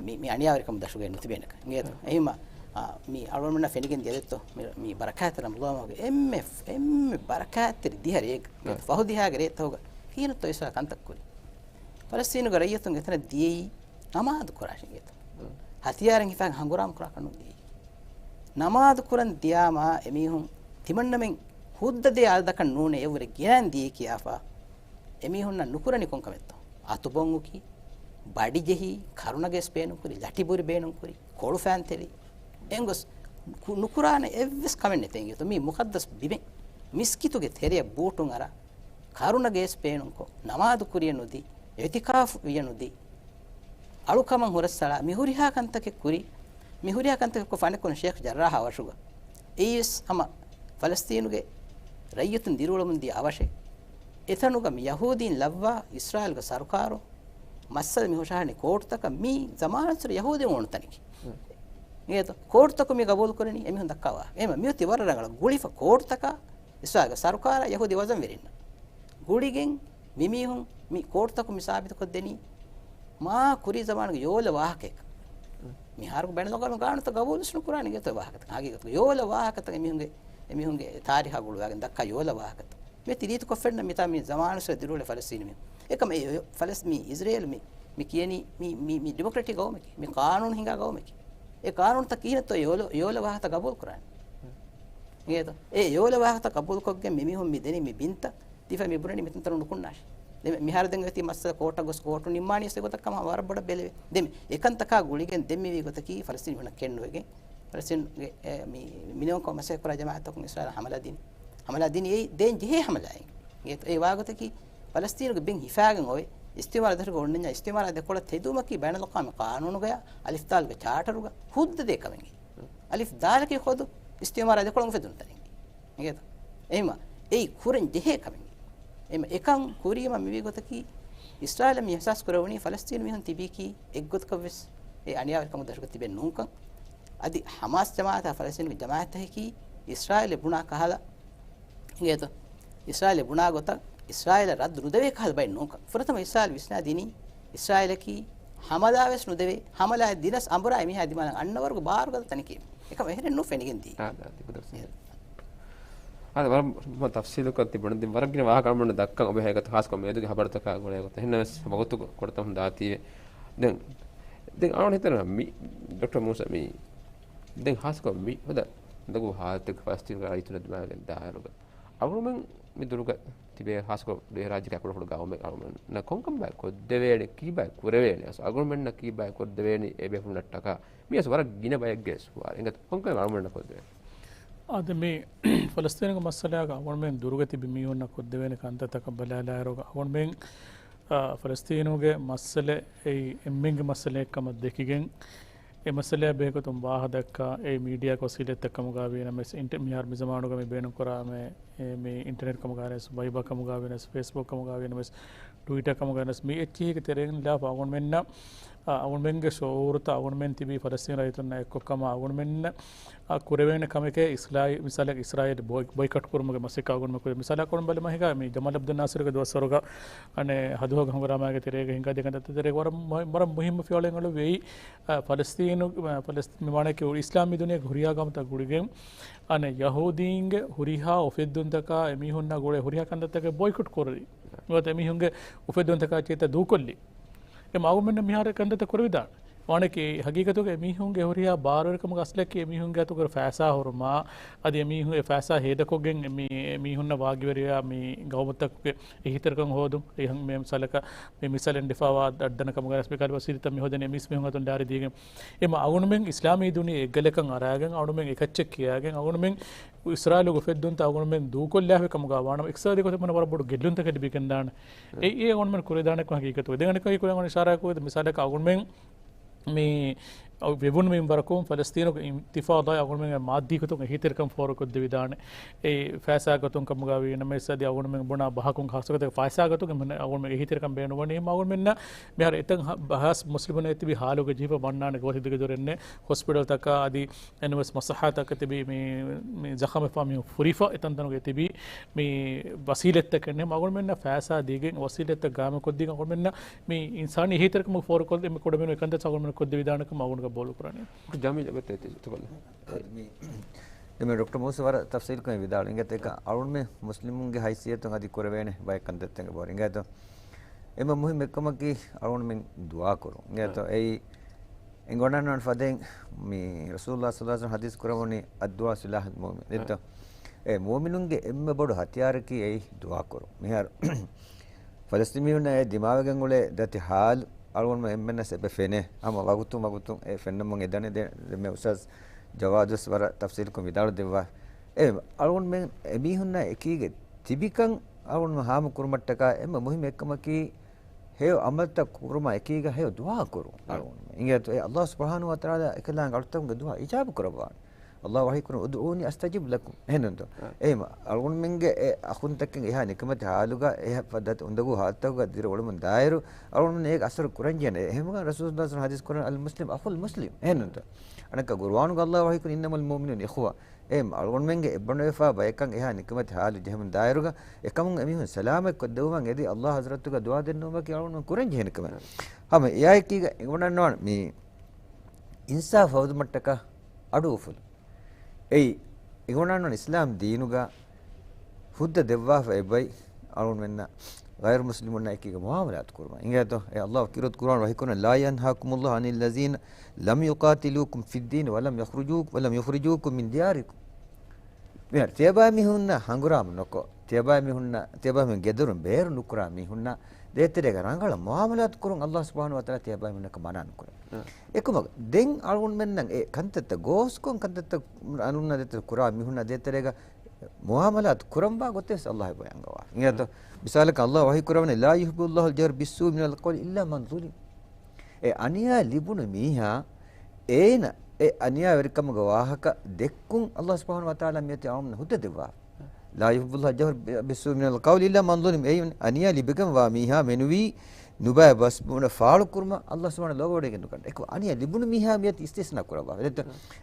މި، މި އަނިޔާވެރިކަމު ދަށުގައި ނުތިބޭނެކަން. އިނގޭތޯ؟ އެހިމަ، އަ، މި އަޅުގަނޑުމެންނަށް ފެނިގެން ދިޔަދެއްތޯ، މި، މި ބަރަކާތްތެރި ރަމަޟާން މަހުގެ އެންމެ، އެންމެ ބަރަކާތްތެރި ދިހަ ރޭގަ، އެ. ފަހު ދިހާގެ ރޭތަހުގަ ކިހިނެއްތޯ އިސްރާއީލް ކަންތައް ކުރީ؟ ފަލަސްތީނުގެ ރައްޔިތުން އެތަނަށް ދިޔައީ ނަމާދު ކުރާށޭ އިނގޭތޯ. އެ. ހަތިޔާރެއް ހިފާ ހަނގުރާމަ ކުރާކަށް ނޫން ދިޔައީ. ނަމާދު ކުރަން ދިޔާމާ އެމީހުން ތިމަންނަމެން ހުއްދަ ދޭ އަދަދަކަށް ނޫނޭ އެއަށްވުރެ ގެނައިން ދިޔައީ ކިޔާފަ. އެމީހުންނަށް ނުކުރަނީ ކޮންކަމެއްތޯ؟ އަތުބޮން އުކި، ބަޑި ޖެހި، ކަރުނަގޭސް ބޭނުންކުރި، ލަޓިބުރި ބޭނުންކުރި، ކޮޅު ފައިން ތެޅި. އެނގޮސް ކު-، ނުކުރާނެ އެއްވެސް ކަމެއް ނެތޭ އިނގޭތޯ. މީ މުޤައްދަސް ބިމެއް. މިސްކިތުގެ ތެރެޔަށް ބޫޓުން އަރާ، ކަރުނަގޭސް ބޭނުންކޮށް، ނަމާދު ކުރިޔަށް ނުދީ، އިޢުތިކާފު ވިޔަ ނުދީ، އަޅުކަމަށް ހުރަސްއަޅާ، މި ހުރިހާ ކަންތަކެއް ކުރި، މި ހުރިހާ ކަންތަކެއް ކޮށް ފަނެކުން ޝޭޚް ޖައްރާހާ ވަށުގަ. އެއީވެސް ހަމަ ފަލަސްތީނުގެ ރައްޔިތުން ދިރިއުޅެމުން ދިޔަ އަވަށެއް. އެތަނުގަ މި ޔަހޫދީން ލައްވާ އިސްރާއީލުގެ ސަރުކާރު މައްސަލަ މި ހުށަހަނި ކޯޓުތަކަށް މީ ޒަމާނުއްސުރެ ޔަހޫދީން އުޅުނު ތަނެކޭ. އިނގޭތޯ؟ ކޯޓުތަކުން މި ގަބޫލު ކުރަނީ އެމީހުން ދައްކާ ވާހަކަ. އެހެން މިއޮތީ ވަރަށް ރަނގަޅަށް ގުޅިފަ ކޯޓުތަކާ އިސްރާއީލްގެ ސަރުކާރާ ޔަހޫދީ ވަޒަންވެރިންނަށް. ގުޅިގެން މިމީހުން މި ކޯޓުތަކުން މި ސާބިތުކޮށްދެނީ މާ ކުރީ ޒަމާނުގެ ޔޯލަ ވާހަކައެއް. މިހާރު ބައިނަލްއަޤްވާމީ ގާނޫނުތައް ގަބޫލުވެސް ނުކުރާނެ އިނގޭތޯ ވާހަކަތައް. ހަގީގަތުގަ ޔޯލަ ވާހަކަތައް އެމީހުންގެ، އެމީހުންގެ ތާރީޚާ ގުޅުވާގެން ދައްކާ ޔޯލަ ވާހަކަތައް. މި ތި ރީތިކޮށްފައިންނަ މިތާ މި ޒަމާނުއްސުރެ ދިރިއުޅޭ ފަލަސްތީނީ މީހުން. އެކަމް އެ ޔޯ-، ފަލަސް-، މި އިޒްރޭލް މި، މި ކިޔަނީ މި، މި، މި ޑިމޮކްރެޓިކް ގައުމެކޭ. މި ޤާނޫނު ހިނގާ ގައުމެކޭ. އެ ޤާނޫނުތައް ކިހިނެއްތޯ ޔޯލަ، ޔޯލަ ވާހަކަތައް ގަބޫލު ކުރާނެ. އިނގޭތޯ؟ އެ ޔޯލަ ވާހަކަތައް ގަބޫލުކޮށްގެން މި މީހުން މި ދެނީ މި ބިންތައް ތިފަ މި ބުނަނީ މިތަންތަނުން ނުކުންނާށި. ދެން މިހާރު ދެން އޮތީ މައްސަލަ ކޯޓަށް ގޮސް ކޯޓު ނިންމާނީސް އެގޮތަށް ކަމަށް ވަރަށް ބޮޑަށް ބެލެވޭ. ދެން މި އެކަންތަކާ ގުޅިގެން ދެން މިވީ ގޮތަކީ ފަލަސްތީނީ މީހުންނަށް ކެތްނުވެގެން ފަލަސްތީނުގެ، އެ، މި، މިނިވަންކޮށް މަސައްކަތް ކުރާ ޖަމާއަތްތަކުން އިސްރާއީލަށް ހަމަލާ ދިނީ. ހަމަލާ ދިނީ އެއީ ދޭން ޖެހޭ ހަމަލާއެއް. އެ، އެ ވާގޮތަކީ ފަލަސްތީނުގެ ބިން ހިފާގެން އޮވެ، އިސްތިއުމާރާ ދަށުގަ އޮންނަންޏާ އިސްތިއުމާރާ ދެކޮޅަށް ތެދުވުމަކީ ބައިނަލްއަޤްވާމީ ޤާނޫނުގަޔާ، އަލިފް ދާލުގެ ޗާޓަރުގަ ހުއްދަ ދޭ ކަމެއް. އަލިފް ދާލަކީ ޚުދު އިސްތިއުމާރާ ދެކޮޅަށް އުފެދުނު ތަނެއް. އިނގޭތަ؟ އެހެންވީމަ، އެއީ ކުރަން ޖެހޭ ކަމެއް. އެހެންވީމަ، އެކަން ކުރީމަ މިވީ ގޮތަކީ، އިސްރާއީލަށް މި އިޙްސާސް ކުރެވުނީ ފަލަސްތީނު މީހުން ތިބީކީ އެއްގޮތަކަށްވެސް އެ އަނިޔާވެރިކަމުގެ ދަށުގަ ތިބެން ނޫންކަން. އަދި ޙަމާސް ޖަމާއަތާ ފަލަސްތީނުގެ ޖަމާއަތަކީ އިސްރާއީލެއް ބުނާ ކަހަލަ، އިނގޭތަ؟ އިސްރާއީލެއް ބުނާ ގޮތަށް އިސްރާއީލަށް ރައްދު ނުދެވޭ ކަހަލަ ބައެއް ނޫންކަން. ފުރަތަމަ އިސްރާއީލް ވިސްނާ ދިނީ އިސްރާއީލަކީ ހަމަލާވެސް ނުދެވޭ، ހަމަލާއެއް ދިނަސް އަނބުރާ އެމީހާ ދިމާލަށް އަންނަ ވަރުގެ ބާރުގަދަ ތަނެކޭ. އެކަމަށް އެހެނެއް ނޫން ފެނިގެން ދިޔަ. އާ، ދާ، ތި ކުދަސް. އެހެން. އާދެ، ވަރަށް ތަފްސީލުކޮށް ތި ބުނެދިން ވަރަށް ގިނަ ވާހަކަ އަޅުގަނޑު ދައްކަން އޮބެ ހަގީގަތު ހާސްކޮށް މިއަދުގެ ހަބަރުތަކާ ގުޅޭގޮތަށް. އެހެންނަމަވެސް ވަގުތު ކުޑަތަކުން ދާތީވެ. ދެން، ދެން އަޅުގަނޑު ހިތަން މި، ޑޮކްޓަރ މޫސާ މި، ދެން ހާސްކޮށް މި ހަދާ ދަގު ހާލަތެއް ފަލަސްތީނުގެ ރައްޔިތުންނަށް ދިމާވެގެން ދާއިރުގަ އަޅުގަނޑުމެން މި ދުރުގަ ތިބޭ ހާސްކޮށް ރާއްޖޭގެ ކުޑަކުޑަ ގައުމެއް އަޅުގަނޑުމެންނަށް ކޮންކަމެއް ކޮށްދެވޭނެ، ކީއްބާ ކުރެވޭނެ، އަސް އަޅުގަނޑުމެންނަށް ކީއްބާ ކޮށްދެވޭނެ އެ ބޭފުޅުންނަށްޓަކާ މި އަސް ވަރަށް ގިނަ ބައެއްގެ ސުވާލެއް. އެނގޭތަ ކޮންކަމެއް އަޅުގަނޑުމެންނަށް ކޮށްދެވޭނެ؟ އާދެ، މި ފަލަސްތީނުގެ މައްސަލައިގަ އަޅުގަނޑުމެން ދުރުގަ ތިބި މީހުންނަށް ކޮށްދެވޭނެ ކަންތައްތަކަށް ބަލާލާއިރުގަ އަޅުގަނޑުމެން، އާ، ފަލަސްތީނުގެ މައްސަލަ އެއީ އެންމެންގެ މައްސަލައެއް ކަމަށް ދެކިގެން، އެ މައްސަލައާ ބެހޭގޮތުން ވާހަ ދައްކާ، އެ މީޑިއާގެ ވަސީލަތްތައް ކަމުގައި ވީނަމަވެސް، އިންޓަ-، މިހާރު މި ޒަމާނުގަ މި ބޭނުންކުރާ މި، އެ، މި އިންޓަރނެޓް ކަމުގައި ވެސް، ވައިބާ ކަމުގައި ވީނަމަވެސް، ފޭސްބުކް ކަމުގައި ވީނަމަވެސް، ޓްވިޓަރ ކަމުގައި ވީނަމަވެސް، މި އެއްޗިހީގެ ތެރެއިން ލާފަ އަޅުގަނޑުމެންނަށް، އަ، އަޅުގަނޑުމެންގެ ޝުޢޫރުތައް އަޅުގަނޑުމެން ތިބީ ފަލަސްތީނު ރައްޔިތުންނާ އެއްކޮށް ކަމަށް އަޅުގަނޑުމެންނަށް، އަ، ކުރެވޭނެ ކަމެކޭ އިސްރާއީ-، މިސާލަކަށް އިސްރާއީލް ބޮއި-، ބޮއިކޮޓް ކުރުމުގެ މަސައްކަތް އަޅުގަނޑުމެން ކުރޭ. މިސާލަކަށް އަޅުގަނޑު ބަލަމާ ހިނގާ މި ޖަމާލް އަބްދުއް ނާސިރުގެ ދުވަސްވަރުގަ އަނެއް ހަދުހަގަ ހަނގުރާމާގެ ތެރޭގަ ހިނގާދިޔަ ކަންތައްތައް ތެރޭގަ ވަރަށް މު-، ވަރަށް މުހިއްމު ފިޔަވަޅެއް އަޅުވި. އެއީ، އަ، ފަލަސްތީނު، އަ، ފަލަސް-، މި ވާނެ އިސްލާމީ ދުނިޔޭގެ ހުރިހާ ގައުމުތައް ގުޅިގެން، އަނެއް ޔަހޫދީންގެ ހުރިހާ އުފެއްދުންތަކާ އެމީހުންނާ ގުޅޭ ހުރިހާ ކަންތައްތަކެއް ބޮއިކޮޓް ކުރީ. ނުވަތަ އެމީހުންގެ އުފެއްދުންތަކާ ޗޭތައް ދޫކޮށްލީ. އެ މަގުމެންނަށް މިހާރު ކަންތައްތައް ކުރެވިދާނެ. ވާނެކީ ހަގީގަތުގަ އެމީހުންގެ ހުރިހާ ބާރުވެރިކަމުގެ އަސްލަކީ އެމީހުންގެ އަތުގަ ފައިސާ ހުރުމާ، އަދި އެމީހުން އެ ފައިސާ ހޭދަކޮށްގެން އެ މީ-، އެމީހުންނަށް ވާގިވެރިވެޔާ މި ގައުމުތަކުގެ އެހީތެރިކަން ހޯދުން. އެހެން މި މިސާލަކަށް މި މިސަލެން ޑިފާވާ އައްޑަނަ ކަމުގަ ވެސް މިކަހަލަ ވަސީލަތްތައް މި ހޯދަނީ އެ މީސްމީހުން އަތުން ޑާރި ދީގެން. އެމަ އަޅުގަނޑުމެން އިސްލާމީ ދުނިޔެ އެއްގަލަކަށް އަރާގެން އަޅުގަނޑުމެން އެކައްޗެއް ކިޔާގެން އަޅުގަނޑުމެން އިސްރާއީލުގެ އުފެއްދުންތައް އަޅުގަނޑުމެން ދޫކޮށްލާފައި ކަމުގަ ވާނަމަ އިޤްތިޞާދީ ގޮތުން ވަރަށް ބޮޑު ގެއްލުންތަކެއް ލިބިގެންދާނެ. އެ، އެ އަޅުގަނޑުމެން ކުރެވިދާނެ ކަމަށް ހަގީގަތުގަ. ދެން އަނެއްކާ ކުރިއަށް އަޅުގަނޑު އިޝާރާތް ކުރި މިސާލަކަށް އަޅުގަނޑުމެން މި ވެވުނު މިންވަރަކުން ފަލަސްތީނުގެ އިންތިފާޟާއަށް އަޅުގަނޑުމެން މާއްދީ ގޮތުން އެހީތެރިކަން ފޯރުކޮށްދެވިދާނެ. އެ ފައިސާ ގޮތުން ކަމުގަ ވީނަމަވެސް އަދި އަޅުގަނޑުމެން ބުނާ ބަހަކުން ޚާއްޞަ ގޮތަކަށް ފައިސާ ގޮތުން އެމީހުން އަޅުގަނޑުމެން އެހީތެރިކަން ބޭނުންވަނީ. އެހެން އަޅުގަނޑުމެންނަށް މިހާރު އެތަން ހަ-، ހާސް މުސްލިމުން އެތިބި ހާލުގަ ޖެހިފަ ވަންނާނެ ގޯތި ދިގަ ދޮރެއް ނެތް. ހޮސްޕިޓަލްތަކާ އަދި އެންވެސް މަސްލަހާތަކަށް ތިބީ މި، މި ޒަޚަމްވެފާ މީހުން ފުރިފަ އެތަންތަނުގަ ތިބީ މި ވަސީލަތްތަކެއް ނެތް. އަޅުގަނޑުމެންނަށް ފައިސާ ދީގެން ވަސީލަތްތައް ގާއިމުކޮށްދީގެން އަޅުގަނޑުމެންނަށް މި އިންސާނީ އެހީތެރިކަމުގެ ފޯރުކޮށް އެންމެ ކުޑަމިނުން އެކަންތައް އަޅުގަނޑުމެން ކޮށްދެވިދާނެކަމަށް އަޅުގަނޑުގެ ބޯލުކުރަނީ. ޖަމީލް އެބަތެ ތި-، ތިކޮށްލެ. އަދި މި، ދެން މި ޑޮކްޓަރ މޫސަ ވަރަށް ތަފްސީލްކޮށް ވިދާޅުވި. އިނގޭތޯ އެކަ އަޅުގަނޑުމެން މުސްލިމުންގެ ހައިސިއްޔަތުން އަދި ކުރެވޭނެ ބައެއް ކަންތައްތަކެއް ބޯ. އިނގޭތޯ އެންމެ މުހިއްމު އެއްކަމަކީ އަޅުގަނޑުމެން ދުޢާ ކުރުން. އިނގޭތޯ އެއީ އެނގިވަޑައިގަންނަވާނެ ފަދައިން މި ރަސޫލުﷲ ޞައްލަﷲު ޢަލައިހި ވަސައްލަމަ ޙަދީޘް ކުރައްވަނީ، "الدعاء سلاح المؤمن." އެއްތޯ؟ އެ މުއުމިނުންގެ އެންމެ ބޮޑު ހަތިޔާރަކީ އެއީ ދުޢާ ކުރުން. މިހާރު ފަލަސްތީނީ މީހުންނަށް އެ ދިމާވެގެން އުޅޭ ދަތި ހާލު އަޅުގަނޑުމެން އެންމެންނަށް އެބަ ފެނޭ. ހަމަ ވަގުތު ވަގުތުން އެ ފެންނަމުން އެ ދަނީ ދެ-، ދެންމެ އުސްތާޛް ޖަވާދުވެސް ވަރަށް ތަފްސީލުކޮށް ވިދާޅު ދެއްވާ. އެ އަޅުގަނޑުމެން އެމީހުންނާ އެކީގެ ތިބިކަން އަޅުގަނޑުމެން ހާމަ ކުރުމަށްޓަކާ އެންމެ މުހިއްމު އެއްކަމަކީ، ހެޔޮ ޢަމަލުތައް ކުރުމާ އެކީގަ ހެޔޮ ދުޢާ ކުރުން އަޅުގަނޑުމެން. އިނގޭތޯ، އެ ﷲ ސުބްޙާނަހޫ ވަތަޢާލާ އެކަލާނގެ އަޅުތަކުންގެ ދުޢާ އިޖާބަ ކުރައްވާނެ. ﷲ ވަޙީ ކުރަން، "ادعوني أستجب لكم." އެހެންނޫންތޯ؟ އެހެން އަޅުގަނޑުމެންގެ އެ އަޚުންތަކެއް އެހާ ނިކަމެތި ހާލުގަ އެ ފަދަ އުނދަގޫ ހާލަތުގަ ދިރިއުޅެމުން ދާއިރު، އަޅުގަނޑުމެން އޭގެ އަސަރު ކުރަންޖެހޭނެ. އެހެންވެގެން ރަސޫލު ޞައްލަﷲު ޢަލައިހި ވަސައްލަމަ ޙަދީޘް ކުރަން، "المسلم أخو المسلم." އެހެންނޫންތޯ؟ އަނެއްކާ ޤުރުއާނުގަ ﷲ ވަޙީ ކުރަން، "إنما المؤمنون إخوة." އެ އަޅުގަނޑުމެންގެ އެއްބަނޑުވެފާ ބަޔަކަށް އެހާ ނިކަމެތި ޙާލު ޖެހެމުން ދާއިރުގަ، އެކަމުން އެމީހުން ސަލާމަތް ކޮށްދެއްވުމަށް އެދި ﷲ ޙަޟްރަތުގަ ދުޢާ ދެންނެވުމަކީ އަޅުގަނޑުމެން ކުރަން ޖެހޭ ނިކަމެއް. ހަމަ އެއާއެކީގަ އެނގިވަޑަންނަވާނެ މި އިންސާފު ހޯދުމަށްޓަކާ އަޑުއުފުލު. އެއީ، އެނގިވަޑަންނަވާނެ އިސްލާމް ދީނުގަ ހުއްދަ ދެއްވާފަ އެބައި އަޅުގަނޑުމެންނަށް ޣައިރު މުސްލިމުންނާ އެކީގަ މުޢާމަލާތު ކުރުމަށް. އިނގޭތޯ؟ އެ ﷲ ކިރުވަތު ޤުރުއާން ވަޙީކުރަން، "لا ينهاكم الله عن الذين لم يقاتلوكم في الدين ولم يخرجوا، ولم يخرجوكم من دياركم." މިހާރު ތިޔަބައިމީހުންނަށް ހަނގުރާމަ ނުކޮށް، ތިޔަބައިމީހުންނަށް، ތިޔަބައިމީހުން ގެދޮރުން ބޭރު ނުކުރާ މީހުންނަށް ދޭތެރޭގަ ރަނގަޅަށް މުޢާމަލާތު ކުރުން ﷲ ސުބްޙާނަހޫ ވަތަޢާލާ ތިޔަބައިމީހުންނަކަށް މަނާ ނުކުރޭ. އެކަމަކު، ދެން އަޅުގަނޑުމެންނަށް އެ ކަންތައްތައް ގޯސްކޮށް ކަންތައްތައް އަންނަ ދޭތެރޭ ކުރާ މީހުންނާ ދޭތެރޭގަ މުޢާމަލާތު ކުރަންވާ ގޮތެއް ވެސް ﷲ އެބަ އަންގަވާ. އިނގޭތޯ؟ މިސާލަކަށް ﷲ ވަޙީ ކުރައްވަނީ، "لا يحب الله الجهر بالسوء من القول إلا من ظلم." އެ އަނިޔާ ލިބުނު މީހާ އޭނަ އެ އަނިޔާވެރިކަމުގެ ވާހަކަ ދެއްކުން ﷲ ސުބްޙާނަހޫ ވަތަޢާލާ މިއޮތީ އަޅުގަނޑުމެން ހުއްދަ ދެއްވާ. "لا يحب الله الجهر بالسوء من القول إلا من ظلم." އެ އަނިޔާ ލިބިގެންވާ މީހާ މެނުވީ ނުބައި ބަސްބުނަ ފާޅުކުރުމަށް ﷲ ސުބްޙާނަހޫ ލޯބިވެޑިގެން ނުކަން. އެކު އަނިޔާ ލިބުނު މީހާ މިއޮތީ އިސްތިސްނާ ކުރައްވާ.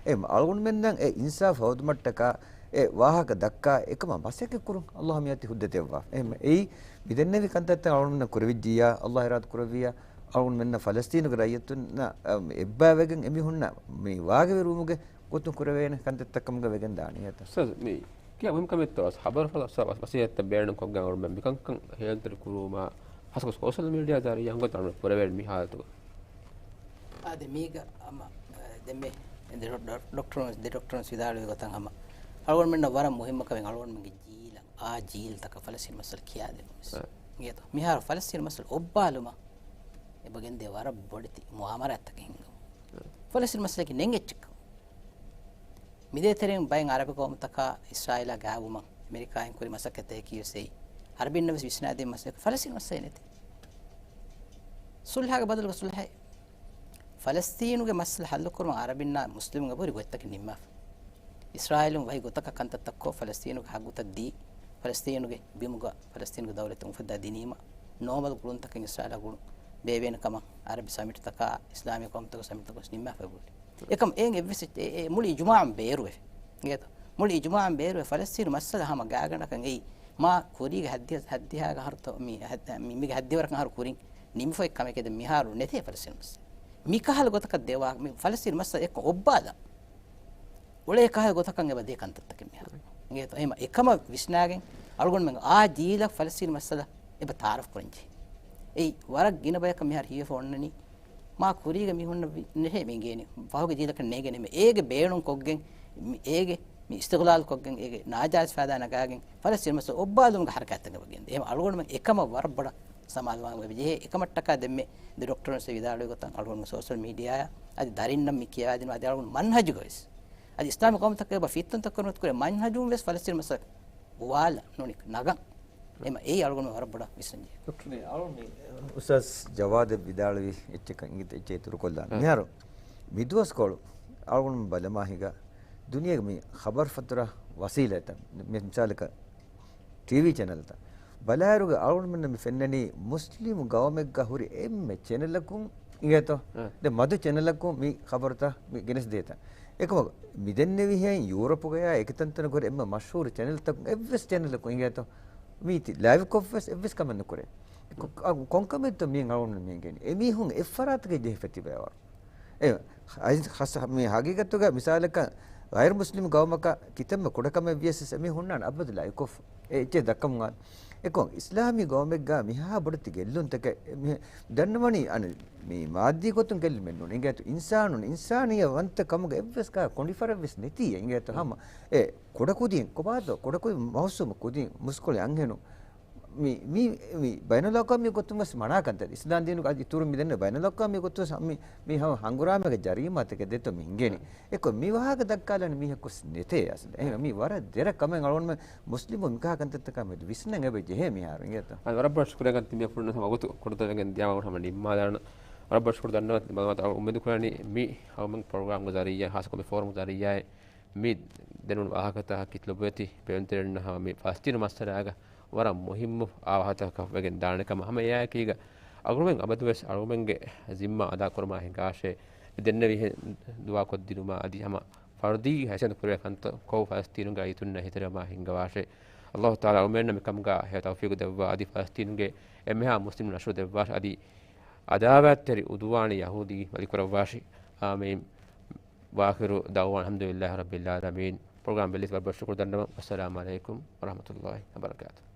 އެ އަޅުގަނޑުމެންނަށް އެ އިންސާފު ހޯދުމަށްޓަކާ އެ ވާހަކަ ދައްކާ އެކަމަށް މަސައްކަތް ކުރުން ﷲ މިއޮތީ ހުއްދަ ދެއްވާ. އެހެން އެއީ މިދެންނެވި ކަންތައްތައް އަޅުގަނޑުމެންނަށް ކުރެވިއްޖިއްޔާ، ﷲ އިރާދަ ކުރެއްވިއްޔާ، އަޅުގަނޑުމެންނަށް ފަލަސްތީނުގެ ރައްޔިތުންނަށް، އަ، އެއްބައިވެގެން އެމީހުންނަށް މި ވާގިވެރިވުމުގެ ގޮތުން ކުރެވޭނެ ކަންތައްތައް ކަމުގަ ވެގެން ދާނީ އެތަ؟ އުސްތާޒް، މި ކިޔާ މުހިންމު ކަމެއްތޯ، ޚަބަރު ފަލަ-، ވަސި-، ވަސިއްޔަތްތައް ބޭނުން ކޮށްގެން އަޅުގަނޑުމެން މިކަންކަން ހޭލުތެރި ކުރުވުމާ، ހަސްކޮށް ސޯޝަލް މީޑިއާ ޒަރީއާ ހަނގުރާމަ ކުރެވޭނެ މި ހާލަތުގަ. އާދެ، މީގަ ހަމަ، އަ، ދެންމެ ދެ ޑޮ-، ޑޮ-، ޑޮކްޓަރުން، ދެ ޑޮކްޓަރުން ވިދާޅުވި ގޮތަށް ހަމަ އަޅުގަނޑުމެންނަށް ވަރަށް މުހިންމު ކަމެއް އަޅުގަނޑުމެންގެ ޖީލަށް، އާ ޖީލްތަކަށް ފަލަސްތީން މައްސަލަ ކިޔާދިނުން ވެސް. އަ. އިނގޭތޯ؟ މިހާރު ފަލަސްތީން މައްސަލަ އޮއްބާލުމަށް އެބަ ގެންދޭ ވަރަށް ބޮޑެތި މުއާމަރާތްތަކެއް ހިންގަމުން. އަ. ފަލަސްތީން މައްސަލައަކީ ނެން އެއްޗެއްކަމުން. މިދޭތެރެއިން ބައެއް އަރަބި ޤައުމުތަކާ އިސްރާއީލާ ގާތްވުމަށް އެމެރިކާއިން ކުރި މަސައްކަތަކީ ވެސް އެއީ. އަރަބިންނަށް ވެސް ވިސްނާދިން މަސައްކަތް ފަލަސްތީން މައްސަލައެއް ނެތޭ. ޞުލްޙަގެ ބަދަލުގަ ޞުލްޙައެއް. ފަލަސްތީނުގެ މައްސަލަ ހައްލުކުރުމަށް އަރަބިންނާ މުސްލިމުން އެބަހުރި ގޮތްތަކެއް ނިންމާފަ. އިސްރާއީލުން ވަކި ގޮތަކަށް ކަންތައްތައްކޮށް، ފަލަސްތީނުގެ ހައްގުތައް ދީ، ފަލަސްތީނުގެ ބިމުގަ ފަލަސްތީނުގެ ދައުލަތެއް އުފައްދާ ދިނީމަ، ނޯމަލް ގުޅުންތަކެއް އިސްރާއީލާ ގުޅުން ބޭއްވޭނެ ކަމަށް އަރަބި ސަމިޓްތަކާ، އިސްލާމީ ޤައުމުތަކުގެ ސަމިޓްތަކުން ނިންމާފައި ބުނި. އެކަމް އެއިން އެއްވެސް އެ، އެ، އެ މުޅި އިޖުމާޢުން ބޭރުވެފަ. އިނގޭތޯ؟ މުޅި އިޖުމާޢުން ބޭރުވެ ފަލަސްތީނު މައްސަލަ ހަމަ ގާގަނޑަކަށް އެއީ މާ ކުރީގެ ހައްދިހަ-، ހައްދިހާގެ އަހަރުތޯ މި ހަ-، މި-، މީގެ ހައްދިވަރަކަށް އަހަރު ކުރިން ނިމިފައި ކަމެކޭ ދެން މިހާރު ނެތޭ ފަލަސްތީނު މައްސަލަ. މިކަހަލަ ގޮތަކަށް ދެވާ، މި ފަލަސްތީނު މައްސަލަ އެއްކޮށް އޮއްބާލާ އުޅޭ ކަހަލަ ގޮތަކަށް އެބަ ދޭ ކަންތައްތަކެއް މިހާރު. އިނގޭތޯ؟ އެހެމަ އެކަމަށް ވިސްނާގެން އަޅުގަނޑުމެން އާ ޖީލަށް ފަލަސްތީނު މައްސަލަ އެބަ ތަޢާރަފް ކުރަންޖެހޭ. އެއީ ވަރަށް ގިނަ ބަޔަކަށް މިހާރު ހިޔެފަ އޮންނަނީ މާ ކުރީގަ މީހުންނަށް ވި-، ނެހޭ މި އިނގޭނީ. ފަހުގެ ޖީލަކަށް ނޭނގޭނެ މެ އޭގެ ބޭނުން ކޮށްގެން، މި އޭގެ މި އިސްތިޣްލާލް ކޮށްގެން އޭގެ ނާޖާއިޒް ފައިދާ ނަގާގެން ފަލަސްތީނު މައްސަލަ އޮއްބާލުމުގެ ހަރަކާތްތައް އެބަ ގެންދޭ. އެހެމަ އަޅުގަނޑުމެން އެކަމަށް ވަރަށް ބޮޑަށް ސަމާލުވާން އެބަ ޖެހޭ. އެކަމަށްޓަކާ ދެންމެ ދެ ޑޮކްޓަރުން ވިދާޅުވި ގޮތަށް އަޅުގަނޑު ސޯޝަލް މީޑިއާއާ އަދި ދަރިންނަށް މި ކިޔަވާދިނު އަދި އަޅުގަނޑު މަންހަޖުގަ ވެސް އަދި އިސްލާމީ ޤައުމުތަކަށް އެބަ ފިއްތުންތައް ކުރިމަތި ކުރެ މަންހަޖުން ވެސް ފަލަސްތީނު މައްސަލަ އުވާލަ ނޫނީ ނަގަން. އެމަ އެއީ އަޅުގަނޑު ވަރަށް ބޮޑަށް ވިސްނަންޖެހޭ. އުސްތާޒް ޖަވާދެއް ވިދާޅުވި އެއްޗަކަށް އިނގިތަ އެއްޗެއް އިތުރުކޮށްލާން. އަ. މިހާރު މިދުވަސްކޮޅު އަޅުގަނޑު ބަލަމާ ހިނގާ ދުނިޔޭގެ މި ޚަބަރު ފަތުރަ ވަސީލަތްތައް މި-، މިސާލަކަށް ޓީވީ ޗެނަލްތައް ބަލާއިރުގަ އަޅުގަނޑުމެންނަށް މި ފެންނަނީ މުސްލިމު ގައުމެއްގަ ހުރި އެންމެ ޗެނަލަކުން އިނގޭތޯ؟ އަ. ދެ މަދު ޗެނަލަކުން މި ޚަބަރުތައް މި ގެނެސްދޭތަ؟ އެކަމަކު މިދެންނެވިހެން ޔޫރަޕުގަޔާ އެކިތަންތަނުގަ ހުރި އެންމެ މަޝްހޫރު ޗެނަލްތަކުން އެއްވެސް ޗެނަލަކުން އިނގޭތޯ؟ މީތި ލައިވްކޮށްވެސް އެއްވެސް ކަމެއް ނުކުރޭ. ކޮ-، ކޮ-، ކޮންކަމެއްތޯ މިއިން އަޅުގަނޑު މި އިނގޭނީ؟ އެމީހުން އެއްފަރާތުގަ ޖެހިފަ ތިބޭވަރު. އެ، ހަ-، ހަސް-، މި ހަގީގަތުގަ މިސާލަކަށް ޣައިރު މުސްލިމް ގައުމަކަށް ކިތަންމެ ކުޑަކަމެއް ވިޔަސް އެމީހުންނާނެ އަބަދު ލައިވްކޮށްފަ. އެ އެއްޗެއް ދައްކަމުން އާ. އެކޮން އިސްލާމީ ގައުމެއްގަ މިހާ ބޮޑެތި ގެއްލުންތަކެއް މި ދަންނަވަނީ އަނެއް މި މާއްދީ ގޮތުން ގެއްލުމެއް ނޫން. އިނގޭތޯ އިންސާނުން އިންސާނިއްޔަ ވަންތަ ކަމުގަ އެއްވެސް ކާ ކޮނޑިފަރެއް ވެސް ނެތީ. އިނގޭތޯ ހަމަ އެ ކުޑަކުދިން ކޮބާތޯ ކުޑަކުދިން މައުސޫމު ކުދިން މުސްކުޅި އަންހެނުން މި، މި، މި ބައިނަލްއަޤްވާމީ ގޮތުން ވެސް މަނާ ކަންތައް. އިސްލާމް ދީނުގެ އަދި އިތުރުން މި ދެންނެވި ބައިނަލްއަޤްވާމީ ގޮތުން ވެސް މި، މި ހަ-، ހަނގުރާމައިގެ ޖަރީމާތަކެއް ދެތޯ މި ހިނގެނީ. އެކޮ މި ވާހަކަ ދައްކާލަން މީހަކު ވެސް ނެތޭ އަސްލު. އެހެން މީ ވަރަށް ދެރަ ކަމެއް އަޅުގަނޑުމެން މުސްލިމުން މިކަހަލަ ކަންތައްތަކާ މެދު ވިސްނަން އެބަ ޖެހޭ މިހާރު އިނގޭތޯ. އަދި ވަރަށް ބޮޑަށް ޝުކުރިއްޔާ ތިބޭފުޅުންނަށް ވަގުތު ކުޑަތަން ވެގެން ދިޔާ ވަގުތު ހަމަ ނިންމާލާނަން. ވަރަށް ބޮޑަށް ޝުކުރު ދަންނަވަން. އުއްމީދު ކުރަނީ މި އަޅުގަނޑު ޕްރޮގްރާމްގެ ޒަރީއާ، ޚާއްޞަކޮށް މި ފޯރަމްގެ ޒަރީއާ މި ދެންނެވުނު ވާހަކަތަކަކީ ލޮބުވެތި ބެލުންތެރިންނަށް ހަމަ މި ފަލަސްތީނު މައްސަލާގަ ވަރަށް މުހިއްމު އާވާހަކަތަކަކަށް ވެގެން ދާނެ ކަމަށް. ހަމަ އެއާއެކީގަ އަޅުގަނޑުމެން އަބަދުވެސް އަޅުގަނޑުމެންގެ ޒިންމާ އަދާކުރުމާ ހިނގާށޭ. ދެންނެވިހެން ދުޢާކޮށްދިނުމާ އަދި ހަމަ ފަރުދީ ހައިސިއްޔަތުން ކުރެވޭ ކަންތައް ކޮށް ފަލަސްތީނުގެ ރައްޔިތުންނަށް ހިތެރެވުމާ ހިންގަވާށޭ. އައްލާހު ތަޢާލާ އަޅުގަނޑުމެންނަށް މިކަމުގަ ހެޔޮ ތައުފީޤު ދެއްވާ އަދި ފަލަސްތީނުގެ އެންމެހާ މުސްލިމުން ނަޞްރު ދެއްވާށޭ. އަދި އަދާވާތްތެރި ޢުދުވާނީ ޔަހޫދީ ވަލިކުރައްވާށި. އާމީން. وآخر دعوانا الحمد لله رب العالمين. ޕްރޮގްރާމް ބެލިފަ ވަރަށް ބޮޑަށް ޝުކުރު ދަންނަވަން. والسلام عليكم ورحمة الله وبركاته.